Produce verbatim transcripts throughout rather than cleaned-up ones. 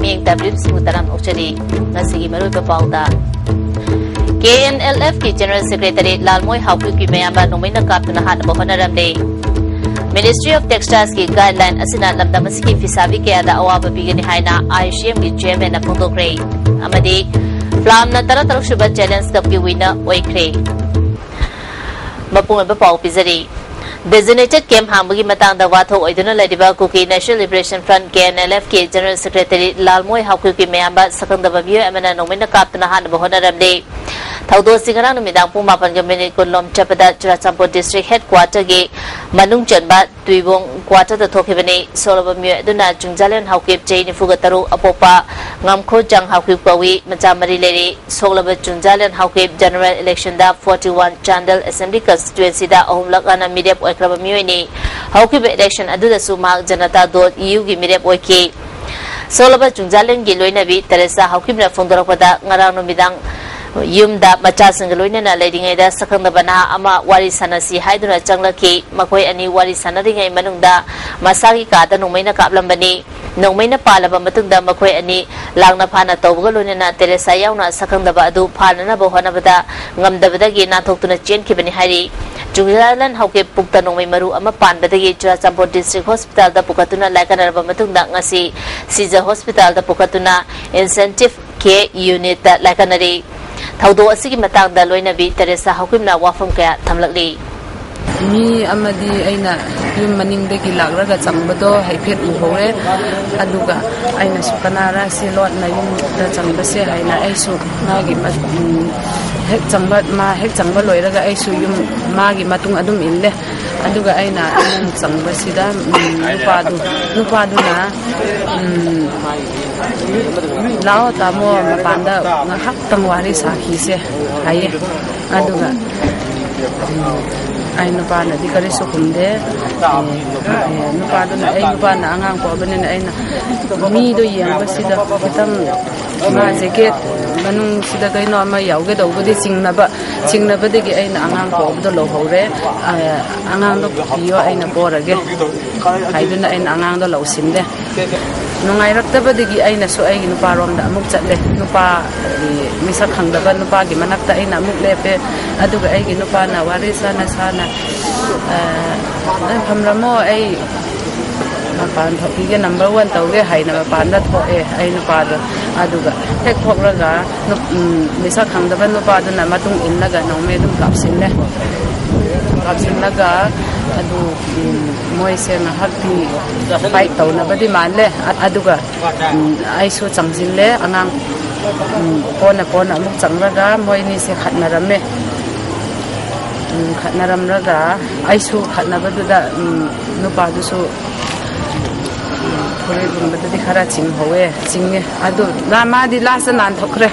ꯃꯤꯌꯦꯡ ꯇꯥꯕꯤꯔꯤꯕꯁꯤꯡꯕꯨ ꯇꯔꯥꯝꯅ ꯑꯣꯛꯆꯔꯤ꯫ ꯉꯁꯤꯒꯤ ꯃꯔꯨꯑꯣꯏꯕ ꯄꯥꯎꯗ, ꯀꯦ ꯑꯦꯟ ꯑꯦꯜ ꯑꯦꯐꯀꯤ General Secretary ꯂꯥꯜꯃꯣꯏ ꯍꯥꯎꯀꯤꯞꯀꯤ ꯃꯌꯥꯝꯕ ꯅꯣꯡꯃꯩꯅ ꯀꯥꯞꯇꯨꯅ ꯍꯥꯠꯅꯕ ꯍꯣꯠꯅꯔꯝꯂꯦ꯫ Ministry of Textilesꯀꯤ guideline ꯑꯁꯤꯅ ꯂꯝꯗꯝ ꯑꯁꯤꯒꯤ ꯐꯤꯁꯥꯕꯤ ꯀꯌꯥꯗ ꯑꯋꯥꯕ ꯄꯤꯒꯅꯤ ꯍꯥꯏꯅ ꯑꯥꯏ ꯁꯤ ꯑꯦꯝꯒꯤ chairmanꯅ ꯐꯣꯡꯗꯣꯛꯈ꯭ꯔꯦ꯫ ꯑꯃꯗꯤ ꯐ꯭ꯂꯥꯝꯅ ꯇꯔꯥꯇꯔꯨꯛ ꯁꯨꯕ Challenge Cupꯀꯤ winner ꯑꯣꯏꯈ꯭ꯔꯦ꯫ ꯃꯄꯨꯡ ꯑꯣꯏꯕ ꯄꯥꯎ ꯄꯤꯖꯔꯤ꯫ Designated camp ꯍꯥꯡꯕꯒꯤ ꯃꯇꯥꯡꯗ ꯋꯥꯊꯣꯛ ꯑꯣꯏꯗꯨꯅ ꯂꯩꯔꯤꯕ Kuki National Liberation Front, K N L ꯑꯦꯐꯀꯤ General Secretary ꯂꯥꯜꯃꯣꯏ ꯍꯥꯎꯀꯤꯞꯀꯤ ꯃꯌꯥꯝꯕ ꯁꯛꯈꯪꯗꯕ ꯃꯤꯑꯣꯏ ꯑꯃꯅ ꯅꯣꯡꯃꯩꯅ ꯀꯥꯞꯇꯨꯅ ꯍꯥꯠꯅꯕ ꯍꯣꯠꯅꯔꯝꯂꯦ꯫ ꯊꯧꯗꯣꯛ ꯑꯁꯤ ꯉꯔꯥꯡ ꯅꯨꯃꯤꯗꯥꯡ ꯄꯨꯡ ꯃꯥꯄꯟꯒ ꯃꯤꯅꯤꯠ ꯀꯨꯟꯂꯣꯝ ꯆꯠꯄꯗ ꯆꯨꯔꯥꯆꯥꯟꯄꯨꯔ district headquarterꯒꯤ ꯃꯅꯨꯡ ꯆꯟꯕ ꯇꯨꯏꯕꯣꯡ quarterꯗ ꯊꯣꯛꯈꯤꯕꯅꯤ꯫ ꯁꯣꯛꯂꯕ ꯃꯤꯑꯣꯏ ꯑꯗꯨꯅ ꯆꯨꯡꯖꯥꯂꯦꯟ ꯍꯥꯎꯀꯤꯞ, ꯆꯍꯤ ꯅꯤꯐꯨꯒ ꯇꯔꯨꯛ, ꯑꯄꯣꯛꯄ ꯉꯝꯈꯣ ꯖꯥꯡ ꯍꯥꯎꯀꯤꯞ ꯀꯧꯏ꯫ ꯃꯆꯥ ꯃꯔꯤ ꯂꯩꯔꯤ꯫ ꯁꯣꯛꯂꯕ ꯆꯨꯡꯖꯥꯂꯦꯟ Haokip general electionꯗ forty one Chandel Assembly Constituencyꯗ ꯑꯍꯨꯝꯂꯛ ꯍꯥꯟꯅ ꯃꯤꯔꯦꯞ ꯑꯣꯏꯈ꯭ꯔꯕ ꯃꯤꯑꯣꯏꯅꯤ꯫ ꯍꯧꯈꯤꯕ election ꯑꯗꯨꯗꯁꯨ ꯃꯍꯥꯛ Janata Dal Uꯒꯤ ꯃꯤꯔꯦꯞ ꯑꯣꯏꯈꯤ꯫ ꯁꯣꯛꯂꯕ ꯆꯨꯡꯖꯥꯂꯦꯟꯒꯤ ꯂꯣꯏꯅꯕꯤ ꯇꯦꯔꯦꯁꯥ ꯍꯥꯎꯀꯤꯞꯅ ꯐꯣꯡꯗꯣꯔꯛꯄꯗ, ꯉꯔꯥꯡ ꯅꯨꯃꯤꯗꯥꯡ ꯌꯨꯝꯗ ꯃꯆꯥꯁꯤꯡꯒ ꯂꯣꯏꯅꯅ ꯂꯩꯔꯤꯉꯩꯗ ꯁꯛꯈꯪꯗꯕ ꯅꯍꯥ ꯑꯃ ꯋꯥꯔꯤ ꯁꯥꯟꯅꯁꯤ ꯍꯥꯏꯗꯨꯅ ꯆꯪꯂꯛꯈꯤ꯫ ꯃꯈꯣꯏ ꯑꯅꯤ ꯋꯥꯔꯤ ꯁꯥꯟꯅꯔꯤꯉꯩ ꯃꯅꯨꯡꯗ ꯃꯁꯥꯒꯤ ꯀꯥꯗ ꯅꯣꯡꯃꯩꯅ ꯀꯥꯞꯂꯝꯕꯅꯤ꯫ ꯅꯣꯡꯃꯩꯅ ꯄꯥꯜꯂꯕ ꯃꯇꯨꯡꯗ ꯃꯈꯣꯏ ꯑꯅꯤ ꯂꯥꯡꯅ ꯐꯥꯅ ꯇꯧꯕꯒ ꯂꯣꯏꯅꯅ ꯇꯦꯔꯦꯁꯥ ꯌꯥꯎꯅ ꯁꯛꯈꯪꯗꯕ ꯑꯗꯨ ꯐꯥꯅꯅꯕ ꯍꯣꯠꯅꯕꯗ ꯉꯝꯗꯕꯗꯒꯤ ꯅꯥꯟꯊꯣꯛꯇꯨꯅ ꯆꯦꯟꯈꯤꯕꯅꯤ ꯍꯥꯏꯔꯤ꯫ ꯆꯨꯡꯖꯥꯂꯦꯟ ꯍꯥꯎꯀꯤꯞ ꯄꯨꯛꯇ ꯅꯣꯡꯃꯩ ꯃꯔꯨ ꯑꯃ ꯄꯥꯟꯕꯗꯒꯤ ꯆꯨꯔꯥꯆꯥꯟꯄꯨꯔ district hospitalꯗ ꯄꯨꯈꯠꯇꯨꯅ ꯂꯥꯏꯀꯠꯅꯔꯕ ꯃꯇꯨꯡꯗ ꯉꯁꯤ ꯁꯤꯖ hospitalꯗ ꯄꯨꯈꯠꯇꯨꯅ intensive care unitꯇ ꯂꯥꯏꯀꯠꯅꯔꯤ꯫ ꯊꯧꯗꯣꯛ ꯑꯁꯤꯒꯤ ꯃꯇꯥꯡꯗ ꯂꯣꯏꯅꯕꯤ ꯇꯦꯔꯦꯁꯥ ꯍꯥꯎꯀꯤꯞꯅ ꯋꯥꯐꯝ ꯀꯌꯥ ꯊꯝꯂꯛꯂꯤ꯫ ꯃꯤ ꯑꯃꯗꯤ ꯑꯩꯅ ꯌꯨꯝ ꯃꯅꯤꯡꯗꯒꯤ ꯂꯥꯛꯂꯒ ꯆꯪꯕꯗꯣ ꯍꯥꯏꯐꯦꯠ ꯎꯍꯧꯔꯦ꯫ ꯑꯗꯨꯒ ꯑꯩꯅꯁꯨ, "ꯀꯅꯥꯔ ꯁꯤ ꯂꯣꯠꯅ ꯌꯨꯝꯗ ꯆꯪꯕꯁꯦ?" ꯍꯥꯏꯅ ꯑꯩꯁꯨ ꯃꯥꯒꯤ ꯃ-, ꯎꯝ, ꯍꯦꯛ ꯆꯪꯕ, ꯃꯥ ꯍꯦꯛ ꯆꯪꯕ ꯂꯣꯏꯔꯒ ꯑꯩꯁꯨ ꯌꯨꯝ, ꯃꯥꯒꯤ ꯃꯇꯨꯡ ꯑꯗꯨꯝ ꯏꯜꯂꯦ꯫ ꯑꯗꯨꯒ ꯑꯩꯅ ꯏꯃꯨꯡ ꯆꯪꯕꯁꯤꯗ, ꯎꯝ, ꯅꯨꯄꯥꯗꯨ, ꯅꯨꯄꯥꯗꯨꯅ, ꯎꯝ, "ꯂꯥꯛꯑꯣ ꯇꯥꯃꯣ, ꯃꯄꯥꯟꯗ ꯉꯥꯏꯍꯥꯛꯇꯪ ꯋꯥꯔꯤ ꯁꯥꯈꯤꯁꯦ" ꯍꯥꯏꯌꯦ꯫ ꯑꯗꯨꯒ, ꯎꯝ, ꯑꯩ ꯅꯨꯄꯥꯅꯗꯤ ꯀꯔꯤꯁꯨ ꯈꯨꯝꯗꯦ꯫ ꯑꯦ, ꯑꯦ, ꯅꯨꯄꯥꯗꯨꯅ, ꯑꯩ ꯅꯨꯄꯥꯅ ꯑꯉꯥꯡ ꯄꯣꯛꯑꯕꯅꯤꯅ ꯑꯩꯅ ꯃꯤꯗꯣ ꯌꯦꯡꯕꯁꯤꯗ ꯈꯤꯇꯪ ꯃꯥ jacket ꯃꯅꯨꯡꯁꯤꯗ ꯀꯩꯅꯣ ꯑꯃ ꯌꯥꯎꯒꯦ ꯇꯧꯕꯗꯤ ꯆꯤꯡꯅꯕ, ꯆꯤꯡꯅꯕꯗꯒꯤ ꯑꯩꯅ ꯑꯉꯥꯡ ꯄꯣꯛꯄꯗꯣ ꯂꯧꯍꯧꯔꯦ꯫ ꯑ, ꯑꯉꯥꯡꯗꯣ ꯄꯤꯌꯣ, ꯑꯩꯅ ꯄꯣꯔꯒꯦ ꯍꯥꯏꯗꯨꯅ ꯑꯩꯅ ꯑꯉꯥꯡꯗꯣ ꯂꯧꯁꯤꯜꯂꯦ꯫ ꯅꯨꯡꯉꯥꯏꯔꯛꯇꯕꯗꯒꯤ ꯑꯩꯅꯁꯨ ꯑꯩꯒꯤ ꯅꯨꯄꯥꯔꯣꯝꯗ ꯑꯃꯨꯛ ꯆꯠꯂꯦ꯫ ꯅꯨꯄꯥ, ꯃꯤꯁꯛ ꯈꯪꯗꯕ ꯅꯨꯄꯥꯒꯤ ꯃꯅꯥꯛꯇ ꯑꯩꯅ ꯑꯃꯨꯛ ꯂꯦꯞꯄꯦ꯫ ꯑꯗꯨꯒ ꯑꯩꯒꯤ ꯅꯨꯄꯥꯅ ꯋꯥꯔꯤ ꯁꯥꯅ ꯁꯥꯅ, ꯑ, "ꯅꯪ ꯐꯝꯔꯝꯃꯣ, ꯑꯩ ꯃꯄꯥꯟ ꯊꯣꯛꯄꯤꯒꯦ, ꯅꯝꯕꯔ ꯋꯥꯟ ꯇꯧꯒꯦ" ꯍꯥꯏꯅ ꯃꯄꯥꯟꯗ ꯊꯣꯛꯑꯦ ꯑꯩ ꯅꯨꯄꯥꯗꯣ꯫ ꯑꯗꯨꯒ ꯍꯦꯛ ꯊꯣꯛꯂꯒ ꯅꯨꯞ-, ꯎꯝ, ꯃꯤꯁꯛ ꯈꯪꯗꯕ ꯅꯨꯄꯥꯗꯨꯅ ꯃꯇꯨꯡ ꯏꯜꯂꯒ ꯅꯣꯡꯃꯩ ꯑꯗꯨꯝ ꯀꯥꯞꯁꯤꯜꯂꯦ꯫ ꯀꯥꯞꯁꯤꯜꯂꯒ ꯑꯗꯨ, ꯎꯝ, ꯃꯣꯏꯁꯦ ꯉꯥꯏꯍꯥꯛꯇꯤ ꯐꯥꯏꯠ ꯇꯧꯅꯕꯗꯤ ꯃꯥꯜꯂꯦ꯫ ꯑ-, ꯑꯗꯨꯒ, ꯎꯝ, ꯑꯩꯁꯨ ꯆꯪꯁꯤꯜꯂꯦ꯫ ꯑꯉꯥꯡ, ꯎꯝ, ꯀꯣꯟꯅ ꯀꯣꯟꯅ ꯑꯃꯨꯛ ꯆꯪꯂꯒ ꯃꯣꯏ ꯑꯅꯤꯁꯦ ꯈꯠꯅꯔꯝꯃꯦ꯫ ꯎꯝ, ꯈꯠꯅꯔꯝꯂꯒ ꯑꯩꯁꯨ ꯈꯠꯅꯕꯗꯨꯗ, ꯎꯝ, ꯅꯨꯄꯥꯗꯨꯁꯨ, ꯎꯝ, ꯐꯨꯔꯤꯠꯒꯨꯝꯕꯗꯨꯗꯤ ꯈꯔ ꯆꯤꯡꯍꯧꯋꯦ, ꯆꯤꯡꯉꯦ꯫ ꯑꯗꯨ ꯂꯥ-, ꯃꯥꯗꯤ ꯂꯥꯁꯇ ꯅꯥꯟꯊꯣꯛꯈ꯭ꯔꯦ꯫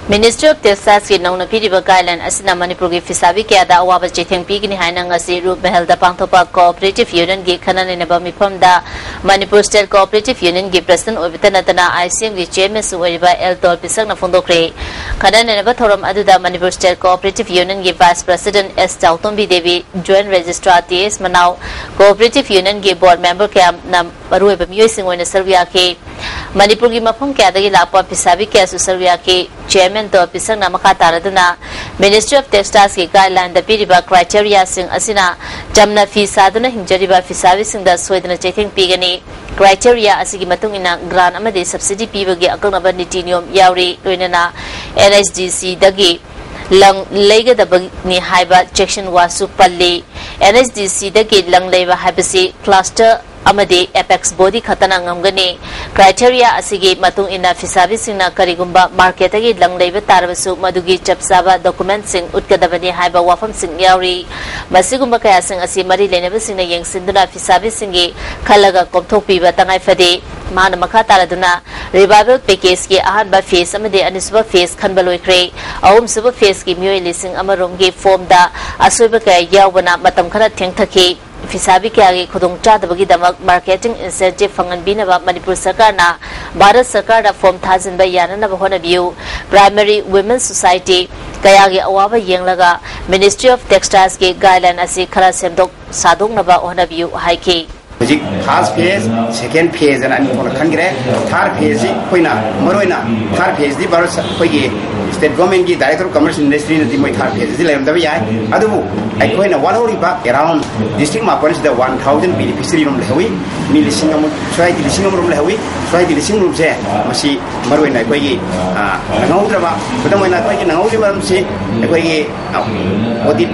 Ministry of Textiles ꯀꯤ ꯅꯧꯅ ꯄꯤꯔꯤꯕ guideline ꯑꯁꯤꯅ ꯃꯅꯤꯄꯨꯔꯒꯤ ꯐꯤꯁꯥꯕꯤ ꯀꯌꯥꯗ ꯑꯋꯥꯕ ꯆꯩꯊꯦꯡ ꯄꯤꯒꯅꯤ ꯍꯥꯏꯅ ꯉꯁꯤ ꯔꯨꯞ ꯃꯍꯜꯗ ꯄꯥꯡꯊꯣꯛꯄ Cooperative Union ꯒꯤ ꯈꯟꯅ ꯅꯩꯅꯕ ꯃꯤꯐꯝꯗ ꯃꯅꯤꯄꯨꯔ State Cooperative Union ꯒꯤ President ꯑꯣꯏꯕꯇ ꯅꯠꯇꯅ I C M ꯒꯤ Chairman ꯁꯨ ꯑꯣꯏꯔꯤꯕ ꯑꯦꯜ ꯇꯣꯜ ꯄꯤꯁꯛꯅ ꯐꯣꯡꯗꯣꯛꯈ꯭ꯔꯦ꯫ ꯈꯟꯅ ꯅꯩꯅꯕ ꯊꯧꯔꯝ ꯑꯗꯨꯗ ꯃꯅꯤꯄꯨꯔ State Cooperative Union ꯒꯤ Vice President ꯑꯦꯁ ꯆꯥꯎꯇꯣꯝꯕꯤ ꯗꯦꯕꯤ, Joint Registrar ꯇꯤ ꯑꯦꯁ ꯃꯅꯥꯎ, Cooperative Union ꯒꯤ Board Member ꯀꯌꯥꯅ ꯃꯔꯨꯑꯣꯏꯕ ꯃꯤꯑꯣꯏꯁꯤꯡ ꯑꯣꯏꯅ ꯁꯔꯨꯛ ꯌꯥꯈꯤ꯫ ꯃꯅꯤꯄꯨꯔꯒꯤ ꯃꯐꯝ ꯀꯌꯥꯗꯒꯤ ꯂꯥꯛꯄ ꯐꯤꯁꯥꯕꯤ ꯀꯌꯥꯁꯨ ꯁꯔꯨꯛ ꯌꯥꯈꯤ꯫ Chairman ꯇꯣ ꯄꯤꯁꯛꯅ ꯃꯈꯥ ꯇꯥꯔꯗꯨꯅ Ministry of Textiles ꯀꯤ guideline ꯗ ꯄꯤꯔꯤꯕ criteria ꯁꯤꯡ ꯑꯁꯤꯅ ꯆꯝꯅ ꯐꯤ ꯁꯥꯗꯨꯅ ꯍꯤꯡꯖꯔꯤꯕ ꯐꯤꯁꯥꯕꯤꯁꯤꯡꯗ ꯁꯣꯏꯗꯅ ꯆꯩꯊꯦꯡ ꯄꯤꯒꯅꯤ꯫ Criteria ꯑꯁꯤꯒꯤ ꯃꯇꯨꯡ ꯏꯟꯅ grant ꯑꯃꯗꯤ subsidy ꯄꯤꯕꯒꯤ ꯑꯀꯛꯅꯕ ꯅꯤꯇꯤ ꯅꯤꯌꯣꯝ ꯌꯥꯎꯔꯤ꯫ ꯂꯣꯏꯅꯅ N H D C ꯗꯒꯤ ꯂꯪ ꯂꯩꯒꯗꯕꯅꯤ ꯍꯥꯏꯕ ꯆꯦꯛꯁꯤꯟ ꯋꯥꯁꯨ ꯄꯜꯂꯤ꯫ N H D C ꯗꯒꯤ ꯂꯪ ꯂꯩꯕ ꯍꯥꯏꯕꯁꯤ cluster ꯑꯃꯗꯤ apex body ꯈꯛꯇꯅ ꯉꯝꯒꯅꯤ꯫ Criteria ꯑꯁꯤꯒꯤ ꯃꯇꯨꯡ ꯏꯟꯅ ꯐꯤꯁꯥꯕꯤꯁꯤꯡꯅ ꯀꯔꯤꯒꯨꯝꯕ market ꯇꯒꯤ ꯂꯪ ꯂꯩꯕ ꯇꯥꯔꯕꯁꯨ ꯃꯗꯨꯒꯤ ꯆꯞ ꯆꯥꯕ document ꯁꯤꯡ ꯎꯠꯀꯗꯕꯅꯤ ꯍꯥꯏꯕ ꯋꯥꯐꯝꯁꯤꯡ ꯌꯥꯎꯔꯤ꯫ ꯃꯁꯤꯒꯨꯝꯕ ꯀꯌꯥꯁꯤꯡ ꯑꯁꯤ ꯃꯔꯤ ꯂꯩꯅꯕꯁꯤꯡꯅ ꯌꯦꯡꯁꯤꯟꯗꯨꯅ ꯐꯤꯁꯥꯕꯤꯁꯤꯡꯒꯤ ꯈꯜꯂꯒ ꯀꯣꯝꯊꯣꯛꯄꯤꯕ ꯇꯉꯥꯏ ꯐꯗꯦ꯫ ꯃꯍꯥꯛꯅ ꯃꯈꯥ ꯇꯥꯔꯗꯨꯅ revival package ꯀꯤ ꯑꯍꯥꯟꯕ phase ꯑꯃꯗꯤ ꯑꯅꯤꯁꯨꯕ phase ꯈꯟꯕ ꯂꯣꯏꯈ꯭ꯔꯦ꯫ ꯑꯍꯨꯝꯁꯨꯕ phase ꯀꯤ ꯃꯤꯑꯣꯏ ꯂꯤꯁꯤꯡ ꯑꯃ ꯔꯣꯝꯒꯤ form ꯗ ꯑꯁꯣꯏꯕ ꯀꯌꯥ ꯌꯥꯎꯕꯅ ꯃꯇꯝ ꯈꯔ ꯊꯦꯡꯊꯈꯤ꯫ ꯐꯤꯁꯥꯕꯤ ꯀꯌꯥꯒꯤ ꯈꯨꯗꯣꯡꯆꯥꯗꯕꯒꯤꯗꯃꯛ marketing incentive ꯐꯪꯍꯟꯕꯤꯅꯕ ꯃꯅꯤꯄꯨꯔ ꯁꯔꯀꯥꯔꯅ ꯚꯥꯔꯠ ꯁꯔꯀꯥꯔꯗ form ꯊꯥꯖꯤꯟꯕ ꯌꯥꯅꯅꯕ ꯍꯣꯠꯅꯕꯤꯌꯨ꯫ Primary Women Society ꯀꯌꯥꯒꯤ ꯑꯋꯥꯕ ꯌꯦꯡꯂꯒ Ministry of Textiles ꯀꯤ guideline ꯑꯁꯤ ꯈꯔ ꯁꯦꯝꯗꯣꯛ ꯁꯥꯗꯣꯛꯅꯕ ꯍꯣꯠꯅꯕꯤꯌꯨ ꯍꯥꯏꯈꯤ꯫ ꯍꯧꯖꯤꯛ first phase, second phase ꯑꯅ ꯑꯅꯤ ꯊꯣꯛꯅ ꯈꯟꯈ꯭ꯔꯦ꯫ Third phase ꯁꯤ ꯑꯩꯈꯣꯏꯅ ꯃꯔꯨꯑꯣꯏꯅ third phase ꯗꯤ ꯚꯥꯔꯠ ꯁ-, ꯑꯩꯈꯣꯏꯒꯤ state government ꯀꯤ Director of Commerce Industry ꯅꯗꯤ ꯃꯣꯏ third phase ꯁꯤ ꯂꯩꯔꯝꯗꯕ ꯌꯥꯏ꯫ ꯑꯗꯨꯕꯨ ꯑꯩꯈꯣꯏꯅ ꯋꯥꯠꯍꯧꯔꯤꯕ around district ꯃꯥꯄꯟꯁꯤꯗ one thousand beneficiary ꯔꯣꯝ ꯂꯩꯍꯧꯏ꯫ ꯃꯤ ꯂꯤꯁꯤꯡ ꯑꯃ, society ꯂꯤꯁꯤꯡ ꯑꯃ ꯔꯣꯝ ꯂꯩꯍꯧꯏ꯫ Society ꯂꯤꯁꯤꯡ ꯑꯃ ꯔꯣꯝꯁꯦ ꯃꯁꯤ ꯃꯔꯨꯑꯣꯏꯅ ꯑꯩꯈꯣꯏꯒꯤ, ꯑ, ꯅꯪꯍꯧꯗ꯭ꯔꯕ, ꯈꯨꯗꯝ ꯑꯣꯏꯅ ꯑꯩꯈꯣꯏꯒꯤ ꯅꯪꯍꯧꯗ꯭ꯔꯤꯕ ꯃꯔꯝꯁꯤ ꯑꯩꯈꯣꯏꯒꯤ ꯑꯣꯗꯤꯠ,